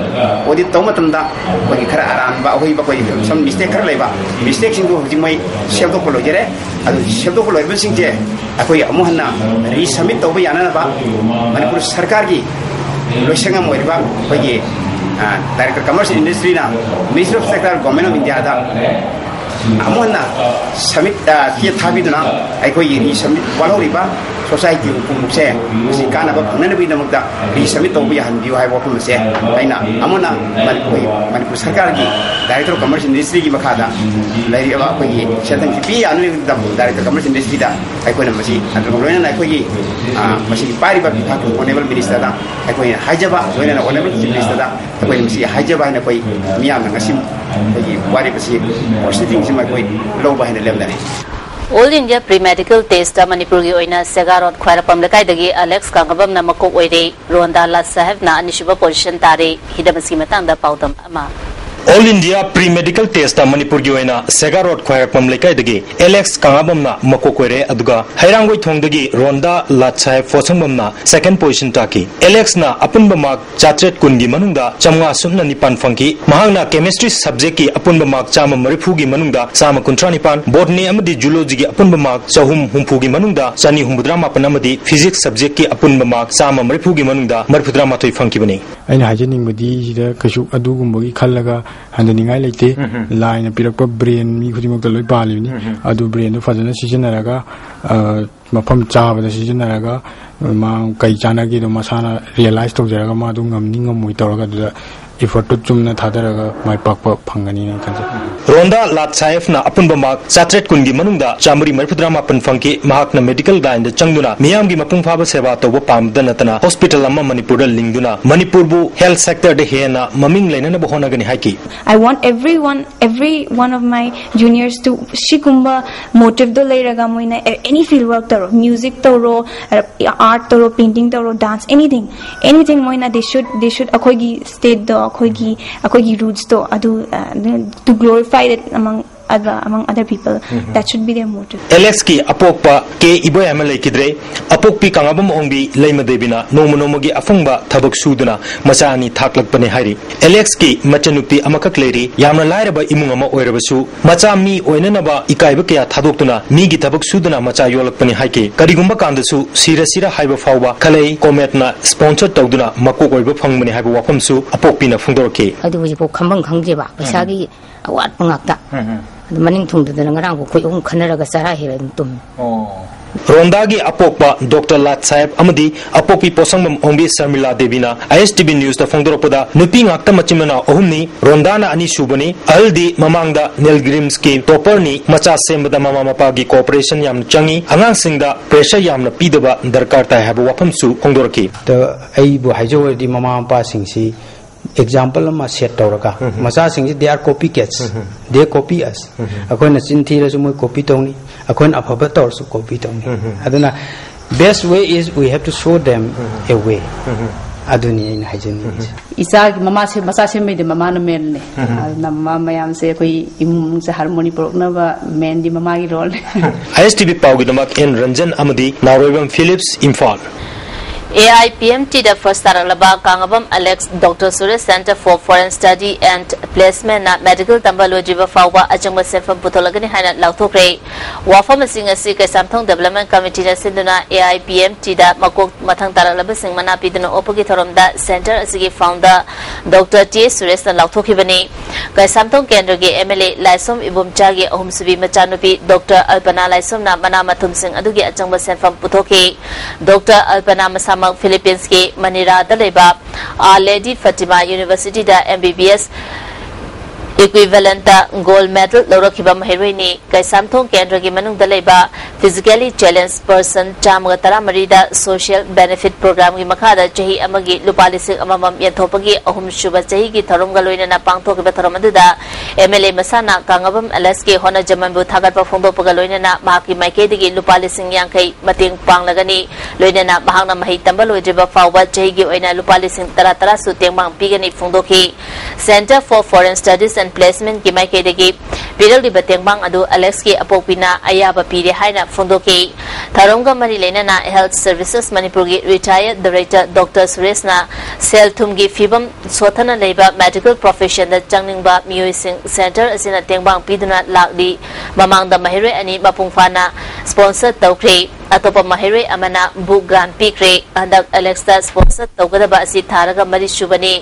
ꯑꯣꯗꯤꯠ ꯇꯧꯕ ꯃꯇꯝꯗ ꯑꯩꯈꯣꯏꯒꯤ ꯈꯔ ꯑꯔꯥꯟꯕ, ꯑꯍꯣꯏꯕ, ꯑꯩꯈꯣꯏꯒꯤ some mistake ꯈꯔ ꯂꯩꯕ, mistake ꯁꯤꯡꯗꯨ ꯍꯧꯖꯤꯛ ꯃꯣꯏ ꯁꯦꯝꯗꯣꯛꯄ ꯂꯣꯏꯖꯔꯦ꯫ ꯑꯗꯨ ꯁꯦꯝꯗꯣꯛꯄ ꯂꯣꯏꯔꯕꯁꯤꯡꯁꯦ ꯑꯩꯈꯣꯏ ꯑꯃꯨꯛ ꯍꯟꯅ resubmit ꯇꯧꯕ ꯌꯥꯅꯅꯕ ꯃꯅꯤꯄꯨꯔ ꯁꯔꯀꯥꯔꯒꯤ ꯂꯣꯏꯁꯪ ꯑꯃ ꯑꯣꯏꯔꯤꯕ ꯑꯩꯈꯣꯏꯒꯤ, ꯑ, Director Commerce Industry ꯅ Ministry of Textile, Government of India ꯗ ꯑꯃꯨꯛ ꯍꯟꯅ submit, ꯑ, ꯆꯦ ꯊꯥꯕꯤꯗꯨꯅ ꯑꯩꯈꯣꯏꯒꯤ resubmit ꯋꯥꯠꯍꯧꯔꯤꯕ society ꯍꯨꯝꯐꯨꯃꯨꯛꯁꯦ ꯃꯁꯤ ꯀꯥꯟꯅꯕ ꯐꯪꯅꯅꯕꯒꯤꯗꯃꯛꯇ resubmit ꯇꯧꯕ ꯌꯥꯍꯟꯕꯤꯌꯨ ꯍꯥꯏꯕ ꯋꯥꯐꯝ ꯑꯁꯦ ꯑꯩꯅ ꯑꯃꯨꯛ ꯍꯟꯅ ꯃꯅꯤꯄꯨꯔ, ꯃꯅꯤꯄꯨꯔ ꯁꯔꯀꯥꯔꯒꯤ Director of Commerce Industry ꯒꯤ ꯃꯈꯥꯗ ꯂꯩꯔꯤꯕ ꯑꯩꯈꯣꯏꯒꯤ ꯁꯦꯟꯊꯪꯁꯤ ꯄꯤ ꯌꯥꯅꯕꯒꯤꯗꯃꯛ Director of Commerce Industry ꯗ ꯑꯩꯈꯣꯏꯅ ꯃꯁꯤ, ꯑꯗꯨꯒ ꯂꯣꯏꯅꯅ ꯑꯩꯈꯣꯏꯒꯤ, ꯑ, ꯃꯁꯤꯒꯤ ꯄꯥꯏꯔꯤꯕ ꯐꯤꯐꯥꯒꯤ Honourable Minister ꯗ ꯑꯩꯈꯣꯏꯅ ꯍꯥꯏꯖꯕ, ꯂꯣꯏꯅꯅ Honourable Chief Minister ꯗ ꯑꯩꯈꯣꯏꯅ ꯃꯁꯤ ꯍꯥꯏꯖꯕ ꯍꯥꯏꯅ ꯑꯩꯈꯣꯏ ꯃꯤꯌꯥꯝꯅ ꯉꯁꯤ ꯑꯩꯈꯣꯏꯒꯤ ꯋꯥꯔꯦꯞ ꯑꯁꯤ, proceeding ꯁꯤꯃ ꯑꯩꯈꯣꯏ ꯂꯧꯕ ꯍꯥꯏꯅ ꯂꯦꯞꯅꯔꯦ꯫ All India Pre Medical Test ꯇ ꯃꯅꯤꯄꯨꯔꯒꯤ ꯑꯣꯏꯅ ꯁꯦꯒꯥꯔꯣꯠ ꯈ꯭ꯋꯥꯏꯔꯥꯛꯄꯝ ꯂꯩꯀꯥꯏꯗꯒꯤ ꯑꯂꯦꯛꯁ ꯀꯥꯡꯉꯕꯝꯅ ꯃꯀꯣꯛ ꯑꯣꯏꯔꯦ꯫ ꯔꯣꯟꯗꯥ ꯂꯥꯠ ꯁꯥꯍꯦꯕꯅ ꯑꯅꯤꯁꯨꯕ position ꯇꯥꯔꯦ꯫ ꯍꯤꯔꯝ ꯑꯁꯤꯒꯤ ꯃꯇꯥꯡꯗ ꯄꯥꯎꯗꯝ ꯑꯃ꯫ All India Pre Medical Test ꯇ ꯃꯅꯤꯄꯨꯔꯒꯤ ꯑꯣꯏꯅ ꯁꯦꯒꯥꯔꯣꯠ ꯈ꯭ꯋꯥꯏꯔꯥꯛꯄꯝ ꯂꯩꯀꯥꯏꯗꯒꯤ ꯑꯦꯂꯦꯛꯁ ꯀꯥꯡꯉꯕꯝꯅ ꯃꯀꯣꯛ ꯑꯣꯏꯔꯦ, ꯑꯗꯨꯒ ꯍꯩꯔꯥꯡꯒꯣꯏꯊꯣꯡꯗꯒꯤ ꯔꯣꯟꯗꯥ ꯂꯥꯠ ꯁꯥꯍꯦꯕ ꯐꯣꯠꯁꯪꯕꯝꯅ second position ꯇꯥꯈꯤ꯫ ꯑꯦꯂꯦꯛꯁꯅ ꯑꯄꯨꯟꯕ mark ꯆꯥꯇ꯭ꯔꯦꯠ ꯀꯨꯟꯒꯤ ꯃꯅꯨꯡꯗ ꯆꯥꯝꯃꯉꯥ ꯁꯨꯞꯅ ꯅꯤꯄꯥꯟ ꯐꯪꯈꯤ꯫ ꯃꯍꯥꯛꯅ chemistry subject ꯀꯤ ꯑꯄꯨꯟꯕ mark ꯆꯥꯝꯃ ꯃꯔꯤꯐꯨꯒꯤ ꯃꯅꯨꯡꯗ ꯆꯥꯝꯃ ꯀꯨꯟꯊ꯭ꯔꯥ ꯅꯤꯄꯥꯟ, botany ꯑꯃꯗꯤ zoology ꯒꯤ ꯑꯄꯨꯟꯕ mark ꯆꯍꯨꯝ ꯍꯨꯝꯐꯨꯒꯤ ꯃꯅꯨꯡꯗ ꯆꯅꯤ ꯍꯨꯝꯐꯨꯇꯔꯥ ꯃꯥꯄꯟ ꯑꯃꯗꯤ physics subject ꯀꯤ ꯑꯄꯨꯟꯕ mark ꯆꯥꯝꯃ ꯃꯔꯤꯐꯨꯒꯤ ꯃꯅꯨꯡꯗ ꯃꯔꯤꯐꯨꯇꯔꯥ ꯃꯥꯊꯣꯏ ꯐꯪꯈꯤꯕꯅꯤ꯫ ꯑꯩꯅ ꯍꯥꯏꯖꯅꯤꯡꯕꯗꯤ ꯁꯤꯗ ꯀꯩꯁꯨ ꯑꯗꯨꯒꯨꯝꯕꯒꯤ ꯈꯜꯂꯒ ꯍꯟꯊꯅꯤꯡꯉꯥꯏ ꯂꯩꯇꯦ꯫ ꯎꯝ ꯍꯝ꯫ ꯂꯥꯏꯅ ꯄꯤꯔꯛꯄ brain ꯃꯤ ꯈꯨꯗꯤꯡꯃꯛꯇ ꯂꯣꯏ ꯄꯥꯜꯂꯤꯕꯅꯤ꯫ ꯎꯝ ꯍꯝ꯫ ꯑꯗꯨ brain ꯗꯨ ꯐꯖꯅ ꯁꯤꯖꯤꯟꯅꯔꯒ, ꯑ, ꯃꯐꯝ ꯆꯥꯕꯗ ꯁꯤꯖꯤꯟꯅꯔꯒ, ꯃꯥ ꯀꯩ ꯆꯥꯟꯅꯒꯦꯗꯣ ꯃꯁꯥꯅ realize ꯇꯧꯖꯔꯒ ꯃꯥꯗꯣ ꯉꯝꯅꯤ ꯉꯝꯃꯣꯏ ꯇꯧꯔꯒ ꯑꯗꯨꯗ Effort ꯇꯨ ꯆꯨꯝꯅ ꯊꯥꯗꯔꯒ ꯃꯥꯏ ꯄꯥꯛꯄ ꯐꯪꯒꯅꯤꯅ ꯈꯟꯖꯩ꯫ ꯔꯣꯟꯗꯥ ꯂꯥꯠ ꯁꯥꯍꯦꯕꯅ ꯑꯄꯨꯟꯕ mark ꯆꯥꯇ꯭ꯔꯦꯠ ꯀꯨꯟꯒꯤ ꯃꯅꯨꯡꯗ ꯆꯥꯃꯔꯤ ꯃꯔꯤꯐꯨꯇꯔꯥ ꯃꯥꯄꯟ ꯐꯪꯈꯤ꯫ ꯃꯍꯥꯛꯅ medical line ꯗ ꯆꯪꯗꯨꯅ ꯃꯤꯌꯥꯝꯒꯤ ꯃꯄꯨꯡ ꯐꯥꯕ ꯁꯦꯕꯥ ꯇꯧꯕ ꯄꯥꯝꯕꯗ ꯅꯠꯇꯅ hospital ꯑꯃ ꯃꯅꯤꯄꯨꯔꯗ ꯂꯤꯡꯗꯨꯅ ꯃꯅꯤꯄꯨꯔꯕꯨ health sector ꯗ ꯍꯦꯟꯅ ꯃꯃꯤꯡ ꯂꯩꯅꯅꯕ ꯍꯣꯠꯅꯒꯅꯤ ꯍꯥꯏꯈꯤ꯫ I want everyone, every one of my juniors to ꯁꯤꯒꯨꯝꯕ motive ꯗꯣ ꯂꯩꯔꯒ ꯃꯣꯏꯅ any field work ꯇꯧꯔꯣ, music ꯇꯧꯔꯣ, art ꯇꯧꯔꯣ, painting ꯇꯧꯔꯣ, dance, anything, anything ꯃꯣꯏꯅ they should, they should ꯑꯩꯈꯣꯏꯒꯤ state ꯗꯣ, ꯑꯩꯈꯣꯏꯒꯤ, ꯑꯩꯈꯣꯏꯒꯤ roots ꯇꯣ ꯑꯗꯨ, uh, to glorify it among other, among other people. That should be their motive. ꯑꯦꯂꯦꯛꯁꯀꯤ ꯑꯄꯣꯛꯄ ꯀꯦ ꯏꯕꯣꯌꯥꯏꯃ ꯂꯩꯈꯤꯗ꯭ꯔꯦ꯫ ꯑꯄꯣꯛꯄꯤ ꯀꯪꯂꯥꯕꯝ ꯑꯣꯡꯕꯤ ꯂꯩꯃ ꯗꯦꯕꯤꯅ ꯅꯣꯡꯃ ꯅꯣꯡꯃꯒꯤ ꯑꯐꯪꯕ ꯊꯕꯛ ꯁꯨꯗꯨꯅ ꯃꯆꯥ ꯑꯅꯤ ꯊꯥꯛꯂꯛꯄꯅꯤ ꯍꯥꯏꯔꯤ꯫ ꯑꯦꯂꯦꯛꯁꯀꯤ ꯃꯆꯟꯅꯨꯄꯤ ꯑꯃꯈꯛ ꯂꯩꯔꯤ꯫ ꯌꯥꯝꯅ ꯂꯥꯏꯔꯕ ꯏꯃꯨꯡ ꯑꯃ ꯑꯣꯏꯔꯕꯁꯨ ꯃꯆꯥ ꯃꯤ ꯑꯣꯏꯅꯅꯕ ꯏꯀꯥꯏꯕ ꯀꯌꯥ ꯊꯥꯗꯣꯛꯇꯨꯅ ꯃꯤꯒꯤ ꯊꯕꯛ ꯁꯨꯗꯨꯅ ꯃꯆꯥ ꯌꯣꯜꯂꯛꯄꯅꯤ ꯍꯥꯏꯈꯤ꯫ ꯀꯔꯤꯒꯨꯝꯕ ꯀꯥꯟꯗꯁꯨ ꯁꯤꯔ ꯁꯤꯔ ꯍꯥꯏꯕ ꯐꯥꯎꯕ ꯈꯂꯩ ꯀꯣꯃꯦꯠꯅ sponsor ꯇꯧꯗꯨꯅ ꯃꯀꯣꯛ ꯑꯣꯏꯕ ꯐꯪꯕꯅꯤ ꯍꯥꯏꯕ ꯋꯥꯐꯝꯁꯨ ꯑꯄꯣꯛꯄꯤꯅ ꯐꯣꯡꯗꯣꯔꯛꯈꯤ꯫ ꯑꯗꯨ ꯍꯧꯖꯤꯛꯐꯥꯎ ꯈꯝꯕꯝ ꯈꯪꯗꯦꯕ, ꯄꯩꯁꯥꯒꯤ ꯑꯋꯥꯠꯄ ꯉꯥꯛꯇ꯫ ꯑꯗꯨ ꯃꯅꯤꯡ ꯊꯨꯡꯗꯗꯅ ꯉꯔꯥꯡ ꯑꯩꯈꯣꯏ ꯑꯍꯨꯝ ꯈꯟꯅꯔꯒ ꯆꯔꯥ ꯍꯦꯜꯂ ꯑꯗꯨꯝ ꯇꯨꯝꯃꯤ꯫ ꯔꯣꯟꯗꯥꯒꯤ ꯑꯄꯣꯛꯄ ꯗꯣꯛꯇꯔ ꯂꯥꯠ ꯁꯥꯍꯦꯕ ꯑꯃꯗꯤ ꯑꯄꯣꯛꯄꯤ ꯄꯣꯠꯁꯪꯕꯝ ꯑꯣꯡꯕꯤ ꯁꯔꯃꯤꯂꯥ ꯗꯦꯕꯤꯅ ISTV News ꯇ ꯐꯣꯡꯗꯣꯔꯛꯄꯗ, ꯅꯨꯄꯤ ꯉꯥꯛꯇ ꯃꯆꯤꯟ ꯃꯅꯥꯎ ꯑꯍꯨꯝꯅꯤ꯫ ꯔꯣꯟꯗꯥꯅ ꯑꯅꯤꯁꯨꯕꯅꯤ꯫ ꯑꯍꯜꯗꯤ ꯃꯃꯥꯡꯗ ꯅꯤꯜꯒ꯭ꯔꯤꯝꯁꯀꯤ topper ꯅꯤ꯫ ꯃꯆꯥ ꯁꯦꯝꯕꯗ ꯃꯃꯥ ꯃꯄꯥꯒꯤ cooperation ꯌꯥꯝꯅ ꯆꯪꯏ꯫ ꯑꯉꯥꯡꯁꯤꯡꯗ pressure ꯌꯥꯝꯅ ꯄꯤꯗꯕ ꯗꯔꯀꯥꯔ ꯇꯥꯏ ꯍꯥꯏꯕ ꯋꯥꯐꯝꯁꯨ ꯐꯣꯡꯗꯣꯔꯛꯈꯤ꯫ ꯑꯗꯣ ꯑꯩꯕꯨ ꯍꯥꯏꯖꯧ ꯍꯥꯏꯔꯗꯤ ꯃꯃꯥ ꯃꯄꯥꯁꯤꯡꯁꯤ example ꯑꯃ set ꯇꯧꯔꯒ, ꯃꯆꯥꯁꯤꯡꯁꯤ they are copycats, they copy us. ꯑꯩꯈꯣꯏꯅ ꯆꯤꯟ ꯊꯤꯔꯁꯨ ꯃꯣꯏ copy ꯇꯧꯅꯤ, ꯑꯩꯈꯣꯏꯅ ꯑꯐꯕ ꯇꯧꯔꯁꯨ copy ꯇꯧꯅꯤ꯫ ꯑꯗꯨꯅ best way is we have to show them a way. ꯑꯗꯨꯅꯤ ꯑꯩꯅ ꯍꯥꯏꯖꯅꯤꯡꯉꯤꯁꯦ꯫ ꯏꯆꯥꯒꯤ ꯃꯃꯥꯁꯦ, ꯃꯆꯥ ꯁꯦꯝꯕꯩꯗꯤ ꯃꯃꯥꯅ main ꯅꯦ꯫ ꯑꯗꯨꯅ ꯃꯃꯥ ꯃꯌꯥꯝꯁꯦ ꯑꯩꯈꯣꯏ ꯏꯃꯨꯡꯁꯦ harmony ꯄꯨꯔꯛꯅꯕ main ꯗꯤ ꯃꯃꯥꯒꯤ role ꯅꯦ꯫ ISTV ꯄꯥꯎꯒꯤꯗꯃꯛ ꯑꯦꯟ ꯔꯟꯖꯟ ꯑꯃꯗꯤ ꯅꯥꯎꯔꯣꯏꯕꯝ ꯐꯤꯂꯤꯞꯁ, ꯏꯝꯐꯥꯜ꯫ AIPMT ꯗ first ꯇꯥꯔꯛꯂꯕ Kangabam Alex, doctor Suresh Center for Foreign Study and Placement ꯅ medical ꯇꯝꯕ ꯂꯣꯏꯗ꯭ꯔꯤꯕ ꯐꯥꯎꯕ ꯑꯆꯪꯕ ꯁꯦꯟꯐꯝ ꯄꯨꯊꯣꯛꯂꯒꯅꯤ ꯍꯥꯏꯅ ꯂꯥꯎꯊꯣꯛꯈ꯭ꯔꯦ꯫ ꯋꯥꯐꯝ ꯑꯁꯤꯡ ꯑꯁꯤ ꯀꯩꯁꯥꯝꯊꯣꯡ Development Committee ꯅ ꯁꯤꯟꯗꯨꯅ AIPMT ꯗ ꯃꯀꯣꯛ ꯃꯊꯪ ꯇꯥꯔꯛꯂꯕꯁꯤꯡ ꯃꯅꯥ ꯄꯤꯗꯨꯅ ꯑꯣꯛꯄꯒꯤ ꯊꯧꯔꯝꯗ center ꯑꯁꯤꯒꯤ founder ꯗꯣꯛꯇꯔ ꯇꯤ ꯑꯦꯁ ꯁꯨꯔꯦꯁꯅ ꯂꯥꯎꯊꯣꯛꯈꯤꯕꯅꯤ꯫ ꯀꯩꯁꯥꯝꯊꯣꯡ ꯀꯦꯟꯗ꯭ꯔꯒꯤ MLA ꯂꯥꯏꯁꯣꯝ ꯏꯕꯣꯝꯆꯥꯒꯤ ꯑꯍꯨꯝꯁꯨꯕꯤ ꯃꯆꯥꯅꯨꯄꯤ ꯗꯣꯛꯇꯔ ꯑꯜꯄꯅꯥ ꯂꯥꯏꯁꯣꯝꯅ ꯃꯅꯥ ꯃꯊꯨꯝꯁꯤꯡ ꯑꯗꯨꯒꯤ ꯑꯆꯪꯕ ꯁꯦꯟꯐꯝ ꯄꯨꯊꯣꯛꯈꯤ꯫ ꯗꯣꯛꯇꯔ ꯑꯜꯄꯅꯥ ꯃꯁꯥ ꯃꯛ ꯐꯤꯂꯤꯄꯤꯟꯁꯀꯤ ꯃꯅꯤꯔꯥꯗ ꯂꯩꯕ ꯑꯥꯔ ꯂꯦꯗꯤ ꯐꯇꯤꯃꯥ ꯌꯨꯅꯤꯚꯔꯁꯤꯇꯤꯗ ꯑꯦꯝ ꯕꯤ ꯕꯤ ꯑꯦꯁ ꯏꯀ꯭ꯋꯤꯚꯦꯂꯦꯟꯇ ꯒꯣꯜꯗ ꯃꯦꯗꯜ ꯂꯧꯔꯛꯈꯤꯕ ꯃꯍꯩꯔꯣꯏꯅꯤ꯫ ꯀꯩꯁꯥꯝꯊꯣꯡ ꯀꯦꯟꯗ꯭ꯔꯒꯤ ꯃꯅꯨꯡꯗ ꯂꯩꯕ ꯐꯤꯖꯤꯀꯦꯂꯤ ꯆꯦꯂꯦꯟꯖ ꯄꯔꯁꯟ ꯆꯥꯝꯃꯒ ꯇꯔꯥꯃꯔꯤꯗ ꯁꯣꯁꯤꯌꯦꯜ ꯕꯦꯅꯤꯐꯤꯠ ꯄ꯭ꯔꯣꯒ꯭ꯔꯥꯝꯒꯤ ꯃꯈꯥꯗ ꯆꯍꯤ ꯑꯃꯒꯤ ꯂꯨꯄꯥ ꯂꯤꯁꯤꯡ ꯑꯃꯃꯝ ꯌꯦꯟꯊꯣꯛꯄꯒꯤ ꯑꯍꯨꯝꯁꯨꯕ ꯆꯍꯤꯒꯤ ꯊꯧꯔꯝꯒ ꯂꯣꯏꯅꯅ ꯄꯥꯡꯊꯣꯛꯈꯤꯕ ꯊꯧꯔꯝ ꯑꯗꯨꯗ ꯑꯦꯝ ꯑꯦꯜ ꯑꯦ ꯃꯁꯥꯅ ꯀꯥꯡꯉꯕꯝ ꯑꯦꯂꯦꯛꯁꯀꯤ ꯍꯣꯠꯅꯖꯃꯟꯕꯨ ꯊꯥꯒꯠꯄ ꯐꯣꯡꯗꯣꯛꯄꯒ ꯂꯣꯏꯅꯅ ꯃꯍꯥꯛꯀꯤ ꯃꯥꯏꯀꯩꯗꯒꯤ ꯂꯨꯄꯥ ꯂꯤꯁꯤꯡ ꯌꯥꯡꯈꯩ ꯃꯇꯦꯡ ꯄꯥꯡꯂꯒꯅꯤ꯫ ꯂꯣꯏꯅꯅ ꯃꯍꯥꯛꯅ ꯃꯍꯩ ꯇꯝꯕ ꯂꯣꯏꯗ꯭ꯔꯤꯕ ꯐꯥꯎꯕ ꯆꯍꯤꯒꯤ ꯑꯣꯏꯅ ꯂꯨꯄꯥ ꯂꯤꯁꯤꯡ ꯇꯔꯥ ꯇꯔꯥꯁꯨ ꯇꯦꯡꯕꯥꯡ ꯄꯤꯒꯅꯤ ꯐꯣꯡꯗꯣꯛꯈꯤ꯫ Centre for Foreign Studies and Placement ꯀꯤ ꯃꯥꯏꯀꯩꯗꯒꯤ ꯄꯤꯔꯛꯂꯤꯕ ꯇꯦꯡꯕꯥꯡ ꯑꯗꯨ ꯑꯦꯂꯦꯛꯁꯀꯤ ꯑꯄꯣꯛꯄꯤꯅ ꯑꯌꯥꯕ ꯄꯤꯔꯦ ꯍꯥꯏꯅ ꯐꯣꯡꯗꯣꯛꯈꯤ꯫ ꯊꯧꯔꯝꯒ ꯃꯔꯤ ꯂꯩꯅꯅ Health Services ꯃꯅꯤꯄꯨꯔꯒꯤ retired director Doctor ꯁꯨꯔꯦꯁꯅ ꯁꯦꯜ ꯊꯨꯝꯒꯤ ꯐꯤꯕꯝ ꯁꯣꯠꯊꯅ ꯂꯩꯕ medical profession ꯗ ꯆꯪꯅꯤꯡꯕ ꯃꯤꯑꯣꯏꯁꯤꯡ centre ꯑꯁꯤꯅ ꯇꯦꯡꯕꯥꯡ ꯄꯤꯗꯨꯅ ꯂꯥꯛꯂꯤ꯫ ꯃꯃꯥꯡꯗ ꯃꯍꯩꯔꯣꯏ ꯑꯅꯤ ꯃꯄꯨꯡ ꯐꯥꯅ sponsor ꯇꯧꯈ꯭ꯔꯦ꯫ ꯑꯇꯣꯞꯄ ꯃꯍꯩꯔꯣꯏ ꯑꯃꯅ book grant ꯄꯤꯈ꯭ꯔꯦ꯫ ꯍꯟꯗꯛ ꯑꯦꯂꯦꯛꯁꯇ sponsor ꯇꯧꯒꯗꯕ ꯑꯁꯤ ꯊꯥꯔꯒ ꯃꯔꯤ ꯁꯨꯕꯅꯤ꯫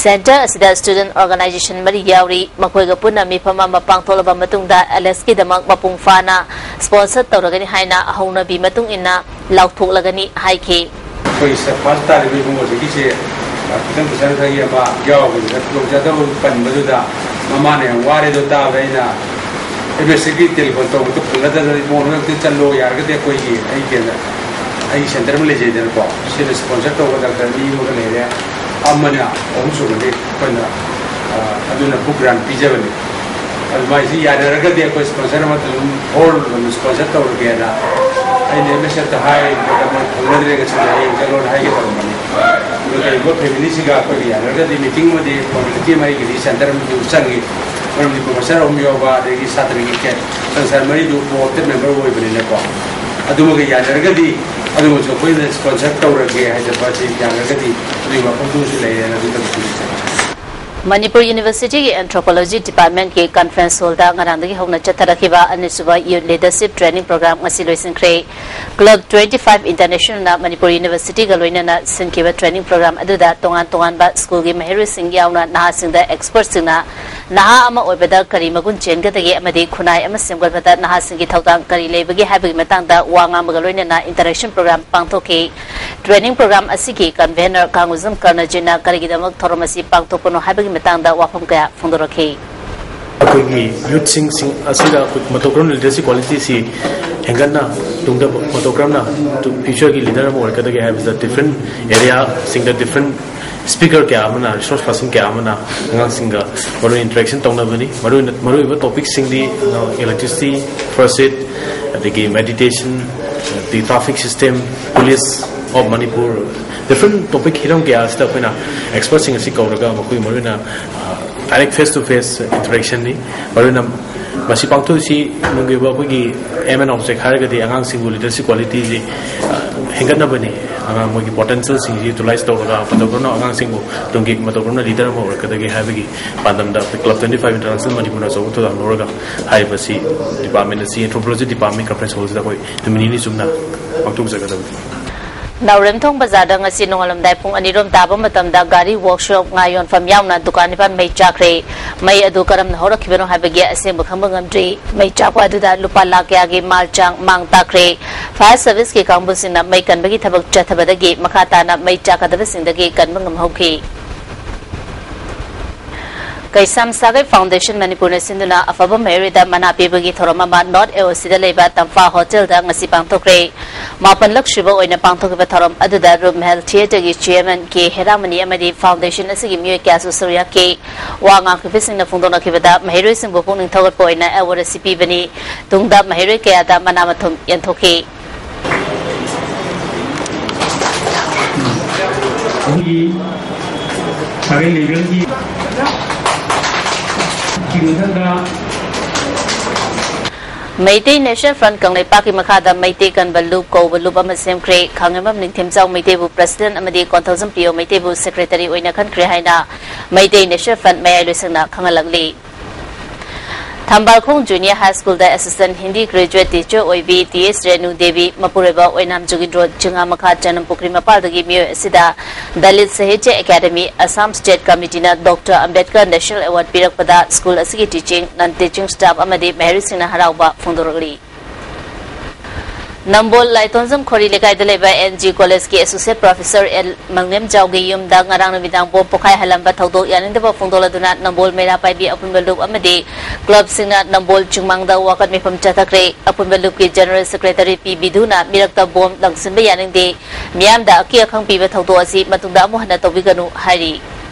Centre ꯑꯁꯤꯗ student organization ꯃꯔꯤ ꯌꯥꯎꯔꯤ꯫ ꯃꯈꯣꯏꯒ ꯄꯨꯟꯅ ꯃꯤꯐꯝ ꯑꯃ ꯄꯥꯡꯊꯣꯛꯂꯕ ꯃꯇꯨꯡꯗ ꯑꯦꯂꯦꯛꯁꯀꯤꯗꯃꯛ ꯃꯄꯨꯡ ꯐꯥꯅ sponsor ꯇꯧꯔꯒꯅꯤ ꯍꯥꯏꯅ ꯍꯧꯅꯕꯤ ꯃꯇꯨꯡ ꯏꯟꯅ ꯂꯥꯎꯊꯣꯛꯂꯒꯅꯤ ꯍꯥꯏꯈꯤ꯫ ꯑꯩꯈꯣꯏ ꯁ-, ꯐꯥꯔꯁ ꯇꯥꯔꯤꯕ ꯏꯕꯨꯡꯉꯣꯁꯤꯒꯤꯁꯦ, ꯑ, ꯈꯤꯇꯪ ꯄꯩꯁꯥ ꯅꯨꯡꯁꯥꯒꯤ ꯑꯃ ꯌꯥꯎꯕꯅꯤꯅ ꯈꯨꯗꯣꯡꯆꯥꯗꯕ ꯄꯟꯕꯗꯨꯗ ꯃꯃꯥꯅ ꯌꯥꯝ ꯋꯥꯔꯦꯗꯣ ꯇꯥꯕꯗ ꯑꯩꯅ ꯑꯦꯝ ꯑꯦꯁ ꯁꯤꯒꯤ ꯇꯦꯂꯤꯐꯣꯟ ꯇꯧꯕꯗ ꯐꯪꯒꯗꯗꯅ ꯏꯕꯨꯡꯉꯣ ꯅꯣꯏ ꯑꯝꯇ ꯆꯠꯂꯣ, ꯌꯥꯔꯒꯗꯤ ꯑꯩꯈꯣꯏꯒꯤ, ꯑꯩ ꯀꯩꯅꯣ, ꯑꯩꯒꯤ ꯁꯦꯟꯇꯔ ꯑꯃ ꯂꯩꯖꯩꯗꯅꯀꯣ, ꯁꯤꯗ sponsor ꯇꯧꯕ ꯗꯥꯛꯇꯔ ꯑꯅꯤ ꯑꯃꯒ ꯂꯩꯔꯦ, ꯑꯃꯅ ꯑꯍꯨꯝ ꯁꯨꯕꯅꯤ ꯑꯩꯈꯣꯏꯅ, ꯑ, ꯑꯗꯨꯅ book grant ꯄꯤꯖꯕꯅꯤ꯫ ꯑꯗꯨꯃꯥꯏꯅ ꯁꯤ ꯌꯥꯅꯔꯒꯗꯤ ꯑꯩꯈꯣꯏ sponsor ꯑꯃ ꯑꯗꯨꯝ ꯍꯣꯜ ꯑꯗꯨꯝ sponsor ꯇꯧꯔꯒꯦꯅ ꯑꯩꯅ ꯑꯦꯝ ꯑꯦꯁ ꯑꯦꯐꯇ ꯍꯥꯏꯕꯗ ꯃꯣꯏ ꯐꯪꯅꯗ꯭ꯔꯦ, ꯉꯁꯤꯗꯤ ꯍꯌꯦꯡ ꯆꯠꯂꯣꯅ ꯍꯥꯏꯒꯦ ꯇꯧꯔꯝꯕꯅꯤ꯫ ꯑꯗꯨ ꯀꯔꯤꯒꯨꯝꯕ ꯐꯦꯃꯤꯂꯤꯁꯤꯒ ꯑꯩꯈꯣꯏꯒ ꯌꯥꯅꯔꯒꯗꯤ meeting ꯑꯃꯗꯤ committee ꯑꯃ ꯑꯩꯒꯤꯗꯤ ꯁꯦꯟꯇꯔ ꯑꯃꯗꯤ ꯆꯪꯉꯤ, ꯃꯔꯝꯗꯤ professor ꯑꯍꯨꯝ ꯌꯥꯎꯕ ꯑꯗꯒꯤ ꯁꯥꯇ꯭ꯔꯒꯤ ꯀꯦ-, ꯁꯪꯁꯊꯥꯟ ꯃꯔꯤꯗꯨ co-opted member ꯑꯣꯏꯕꯅꯤꯅꯀꯣ꯫ ꯑꯗꯨꯃꯒ ꯌꯥꯅꯔꯒꯗꯤ ꯑꯗꯨꯃꯁꯨ ꯑꯩꯈꯣꯏꯅ sponsor ꯇꯧꯔꯒꯦ ꯍꯥꯏꯖꯕ ꯑꯁꯤ ꯌꯥꯅꯔꯒꯗꯤ ꯑꯗꯨꯒꯤ ꯋꯥꯐꯝꯗꯨꯃꯁꯨ ꯂꯩꯔꯦꯅ ꯑꯗꯨ ꯊꯝꯖꯒꯦ꯫ ꯃꯅꯤꯄꯨꯔ ꯌꯨꯅꯤꯚꯔꯁꯤꯇꯤꯒꯤ Anthropology Department ꯀꯤ conference hall ꯗ ꯉꯔꯥꯡꯗꯒꯤ ꯍꯧꯅ ꯆꯠꯊꯔꯛꯈꯤꯕ ꯑꯅꯤꯁꯨꯕ Youth Leadership Training Program ꯉꯁꯤ ꯂꯣꯏꯁꯤꯟꯈ꯭ꯔꯦ꯫ Club twenty five International ꯅ ꯃꯅꯤꯄꯨꯔ ꯌꯨꯅꯤꯚꯔꯁꯤꯇꯤꯒ ꯂꯣꯏꯅꯅ ꯁꯤꯟꯈꯤꯕ training program ꯑꯗꯨꯗ ꯇꯣꯉꯥꯟ ꯇꯣꯉꯥꯟꯕ ꯁ꯭ꯀꯨꯜꯒꯤ ꯃꯍꯩꯔꯣꯏꯁꯤꯡ ꯌꯥꯎꯅ ꯅꯍꯥꯁꯤꯡꯗ expert ꯁꯤꯡꯅ ꯅꯍꯥ ꯑꯃ ꯑꯣꯏꯕꯗ ꯀꯔꯤ ꯃꯒꯨꯟ ꯆꯦꯟꯒꯗꯒꯦ ꯑꯃꯗꯤ ꯈꯨꯟꯅꯥꯏ ꯑꯃ ꯁꯦꯝꯒꯠꯄꯗ ꯅꯍꯥꯁꯤꯡꯒꯤ ꯊꯧꯗꯥꯡ ꯀꯔꯤ ꯂꯩꯕꯒꯦ ꯍꯥꯏꯕꯒꯤ ꯃꯇꯥꯡꯗ ꯋꯥ ꯉꯥꯡꯕꯒ ꯂꯣꯏꯅꯅ interaction program ꯄꯥꯡꯊꯣꯛꯈꯤ꯫ Training program ꯑꯁꯤꯒꯤ convener ꯀꯥꯡꯒꯨꯖꯝ ꯀꯔꯅꯖꯤꯠꯅ ꯀꯔꯤꯒꯤꯗꯃꯛ ꯊꯧꯔꯝ ꯑꯁꯤ ꯄꯥꯡꯊꯣꯛꯄꯅꯣ ꯍꯥꯏꯕꯒꯤ ꯃꯇꯥꯡꯗ ꯋꯥꯐꯝ ꯀꯌꯥ ꯐꯣꯡꯗꯣꯔꯛꯈꯤ꯫ ꯑꯩꯈꯣꯏꯒꯤ youthꯁꯤꯡ ꯑꯁꯤꯗ ꯑꯩꯈꯣꯏ ꯃꯇꯧ ꯀꯔꯝꯅ literacy qualityꯁꯤ ꯍꯦꯟꯒꯠꯅ ꯇꯨꯡꯗ ꯃꯇꯧ ꯀꯔꯝꯅ futureꯒꯤ leader ꯑꯃ ꯑꯣꯏꯔꯛꯀꯗꯒꯦ ꯍꯥꯏꯕꯁꯤꯗ different areaꯁꯤꯡꯗ different speaker ꯀꯌꯥ ꯑꯃꯅ, resource person ꯀꯌꯥ ꯑꯃꯅ ꯑꯉꯥꯡꯁꯤꯡꯒ ꯃꯔꯨ interaction ꯇꯧꯅꯕꯅꯤ꯫ ꯃꯔꯨꯑꯣꯏꯅ ꯃꯔꯨꯑꯣꯏꯕ topicꯁꯤꯡꯗꯤ electricity, first aid, ꯑꯗꯒꯤ meditation, ꯑꯗꯒꯤ traffic system, police of Manipur, different topic ꯍꯤꯔꯝ ꯀꯌꯥ ꯑꯁꯤꯗ ꯑꯩꯈꯣꯏꯅ expertꯁꯤꯡ ꯑꯁꯤ ꯀꯧꯔꯒ ꯃꯈꯣꯏ ꯃꯔꯨꯑꯣꯏꯅ direct face to face interactionꯅꯤ꯫ ꯃꯔꯨꯑꯣꯏꯅ ꯃꯁꯤ ꯄꯥꯡꯊꯣꯛꯏꯁꯤ ꯅꯨꯡꯒꯤ ꯑꯣꯏꯕ ꯑꯩꯈꯣꯏꯒꯤ aim and object ꯍꯥꯏꯔꯒꯗꯤ ꯑꯉꯥꯡꯁꯤꯡꯕꯨ literacy qualityꯁꯤ ꯍꯦꯟꯒꯠꯅꯕꯅꯤ꯫ ꯑꯉꯥꯡ ꯃꯣꯏꯒꯤ potentialꯁꯤꯡꯁꯤ utilize ꯇꯧꯔꯒ ꯃꯇꯧ ꯀꯔꯝꯅ ꯑꯉꯥꯡꯁꯤꯡꯕꯨ ꯇꯨꯡꯒꯤ ꯃꯇꯧ ꯀꯔꯝꯅ leader ꯑꯃ ꯑꯣꯏꯔꯛꯀꯗꯒꯦ ꯍꯥꯏꯕꯒꯤ ꯄꯥꯟꯗꯝꯗ ꯑꯩꯈꯣꯏ Club twenty five International ꯃꯅꯤꯄꯨꯔꯅ ꯑꯆꯧꯕ ꯊꯧꯗꯥꯡ ꯂꯧꯔꯒ ꯍꯥꯏꯔꯤꯕꯁꯤ department ꯑꯁꯤ Anthropology department conference hallꯁꯤꯗ ꯑꯩꯈꯣꯏ ꯅꯨꯃꯤꯠ ꯅꯤꯅꯤ ꯆꯨꯞꯅ ꯄꯥꯡꯊꯣꯛꯆꯒꯗꯕꯅꯤ꯫ ꯅꯥꯎꯔꯦꯝꯊꯣꯡ ꯕꯖꯥꯔꯗ ꯉꯁꯤ ꯅꯣꯡꯉꯥꯜꯂꯝꯗꯥꯏ ꯄꯨꯡ ꯑꯅꯤꯔꯣꯝ ꯇꯥꯕ ꯃꯇꯝꯗ ꯒꯥꯔꯤ workshop, ꯉꯥ ꯌꯣꯟꯐꯝ ꯌꯥꯎꯅ ꯗꯨꯀꯥꯟ ꯅꯤꯄꯥꯟ ꯃꯩ ꯆꯥꯛꯈ꯭ꯔꯦ꯫ ꯃꯩ ꯑꯗꯨ ꯀꯔꯝꯅ ꯍꯧꯔꯛꯈꯤꯕꯅꯣ ꯍꯥꯏꯕꯒꯤ ꯑꯁꯦꯡꯕ ꯈꯪꯕ ꯉꯝꯗ꯭ꯔꯤ꯫ ꯃꯩ ꯆꯥꯛꯄ ꯑꯗꯨꯗ ꯂꯨꯄꯥ ꯂꯥꯈ ꯀꯌꯥꯒꯤ ꯃꯥꯜ ꯆꯥꯡ ꯃꯥꯡ ꯇꯥꯛꯈ꯭ꯔꯦ꯫ Fire serviceꯀꯤ ꯀꯥꯡꯕꯨꯁꯤꯡꯅ ꯃꯩ ꯀꯟꯕꯒꯤ ꯊꯕꯛ ꯆꯠꯊꯕꯗꯒꯤ ꯃꯈꯥ ꯇꯥꯅ ꯃꯩ ꯆꯥꯛꯀꯗꯕꯁꯤꯡꯗꯒꯤ ꯀꯟꯕ ꯉꯝꯍꯧꯈꯤ꯫ ꯀꯩꯁꯥꯝ ꯁꯥꯒꯩ Foundation ꯃꯅꯤꯄꯨꯔꯅ ꯁꯤꯟꯗꯨꯅ ꯑꯐꯕ ꯃꯍꯩꯔꯣꯏꯗ ꯃꯅꯥ ꯄꯤꯕꯒꯤ ꯊꯧꯔꯝ ꯑꯃ North AOCꯗ ꯂꯩꯕ ꯇꯝꯐꯥ ꯍꯣꯇꯦꯜꯗ ꯉꯁꯤ ꯄꯥꯡꯊꯣꯛꯈ꯭ꯔꯦ꯫ ꯃꯥꯄꯟꯂꯛ ꯁꯨꯕ ꯑꯣꯏꯅ ꯄꯥꯡꯊꯣꯛꯈꯤꯕ ꯊꯧꯔꯝ ꯑꯗꯨꯗ Room Hell Theatreꯒꯤ chairman ꯀꯦ ꯍꯦꯔꯥꯃꯅꯤ ꯑꯃꯗꯤ foundation ꯑꯁꯤꯒꯤ ꯃꯤꯑꯣꯏ ꯀꯌꯥꯁꯨ ꯁꯔꯨꯛ ꯌꯥꯈꯤ꯫ ꯋꯥ ꯉꯥꯡꯈꯤꯕꯁꯤꯡꯅ ꯐꯣꯡꯗꯣꯛꯅꯈꯤꯕꯗ ꯃꯍꯩꯔꯣꯏꯁꯤꯡꯕꯨ ꯄꯨꯛꯅꯤꯡ ꯊꯧꯒꯠꯄ ꯑꯣꯏꯅ award ꯑꯁꯤ ꯄꯤꯕꯅꯤ꯫ ꯇꯨꯡꯗ ꯃꯍꯩꯔꯣꯏ ꯀꯌꯥꯗ ꯃꯅꯥ ꯃꯊꯨꯝ ꯌꯦꯟꯊꯣꯛꯈꯤ꯫ ꯑꯩꯈꯣꯏꯒꯤ ꯁꯥꯒꯩ levelꯒꯤ ꯀꯤ ꯃꯊꯪꯗ ꯃꯩꯇꯩ National Front ꯀꯪꯂꯩꯄꯥꯛꯀꯤ ꯃꯈꯥꯗ ꯃꯩꯇꯩ ꯀꯟꯕ ꯂꯨꯞ ꯀꯧꯕ ꯂꯨꯞ ꯑꯃ ꯁꯦꯝꯈ꯭ꯔꯦ꯫ ꯈꯥꯉꯦꯝꯕꯝ ꯅꯤꯡꯊꯦꯝꯖꯥꯎ ꯃꯩꯇꯩꯕꯨ president ꯑꯃꯗꯤ ꯀꯣꯟꯊꯧꯖꯝ ꯄꯤꯌꯣ ꯃꯩꯇꯩꯕꯨ secretary ꯑꯣꯏꯅ ꯈꯟꯈ꯭ꯔꯦ ꯍꯥꯏꯅ ꯃꯩꯇꯩ National Front ꯃꯌꯥꯏ ꯂꯣꯏꯁꯪꯅ ꯈꯪꯍꯜꯂꯛꯂꯤ꯫ ꯊꯝꯕꯥꯜꯈꯣꯡ ꯖꯨꯅꯤꯌꯔ ꯍꯥꯏ ꯁ꯭ꯀꯨꯜꯗ ꯑꯦꯁꯤꯁꯇꯦꯟꯠ ꯍꯤꯟꯗꯤ ꯒ꯭ꯔꯦꯖꯨꯑꯦꯠ ꯇꯤꯆꯔ ꯑꯣꯏꯕꯤ ꯇꯤ ꯑꯦꯁ ꯔꯦꯅꯨ ꯗꯦꯕꯤ, ꯃꯄꯨꯔꯣꯏꯕ ꯑꯣꯏꯅꯥꯝ ꯖꯣꯒꯤꯟꯗ꯭ꯔꯣ, ꯆꯤꯉꯥꯃꯈꯥ ꯆꯅꯝꯄꯨꯈ꯭ꯔꯤ ꯃꯄꯥꯜꯗꯒꯤ ꯃꯤꯑꯣꯏ ꯑꯁꯤꯗ ꯗꯂꯤꯠ ꯁꯥꯍꯤꯇ꯭ꯌ ꯑꯦꯀꯥꯗꯃꯤ, ꯑꯁꯥꯝ ꯁ꯭ꯇꯦꯠ ꯀꯃꯤꯇꯤꯅ ꯗꯣꯛꯇꯔ ꯑꯝꯕꯦꯗꯀꯔ ꯅꯦꯁꯅꯦꯜ ꯑꯦꯋꯥꯔꯗ ꯄꯤꯔꯛꯄꯗ ꯁ꯭ꯀꯨꯜ ꯑꯁꯤꯒꯤ ꯇꯤꯆꯤꯡ, ꯅꯟ ꯇꯤꯆꯤꯡ ꯁ꯭ꯇꯥꯐ ꯑꯃꯗꯤ ꯃꯍꯩꯔꯣꯏꯁꯤꯡꯅ ꯍꯔꯥꯎꯕ ꯐꯣꯡꯗꯣꯔꯛꯂꯤ꯫ ꯅꯝꯕꯣꯜ ꯂꯥꯏꯇꯣꯟꯖꯝ ꯈꯣꯔꯤ ꯂꯩꯀꯥꯏꯗ ꯂꯩꯕ ꯑꯦꯟ ꯖꯤ ꯀꯣꯂꯦꯖꯀꯤ ꯑꯦꯁꯣꯁꯤꯌꯦꯠ ꯄ꯭ꯔꯣꯐꯦꯁꯔ ꯑꯦꯜ ꯃꯪꯂꯦꯝꯖꯥꯎꯒꯤ ꯌꯨꯝꯗ ꯉꯔꯥꯡ ꯅꯨꯃꯤꯗꯥꯡ ꯕꯣꯝ ꯄꯣꯈꯥꯏꯍꯜꯂꯝꯕ ꯊꯧꯗꯣꯛ ꯌꯥꯅꯤꯡꯗꯕ ꯐꯣꯡꯗꯣꯛꯂꯗꯨꯅ ꯅꯝꯕꯣꯜ ꯃꯩꯔꯥ ꯄꯥꯏꯕꯤ ꯑꯄꯨꯟꯕ ꯂꯨꯞ ꯑꯃꯗꯤ ꯀ꯭ꯂꯕꯁꯤꯡꯅ ꯅꯝꯕꯣꯜ ꯆꯤꯡꯃꯥꯡꯗ ꯋꯥꯀꯠ ꯃꯤꯐꯝ ꯆꯠꯊꯈ꯭ꯔꯦ꯫ ꯑꯄꯨꯟꯕ ꯂꯨꯞꯀꯤ ꯖꯦꯅꯔꯦꯜ ꯁꯦꯀ꯭ꯔꯦꯇꯔꯤ ꯄꯤ ꯕꯤꯙꯨꯅ ꯃꯤꯔꯛꯇ ꯕꯣꯝ ꯂꯪꯁꯤꯟꯕ ꯌꯥꯅꯤꯡꯗꯦ, ꯃꯤꯌꯥꯝꯗ ꯑꯀꯤ ꯑꯈꯪ ꯄꯤꯕ ꯊꯧꯗꯣꯛ ꯑꯁꯤ ꯃꯇꯨꯡꯗ ꯑꯃꯨꯛ ꯍꯟꯅ ꯇꯧꯕꯤꯒꯅꯨ ꯍꯥꯏꯔꯤ꯫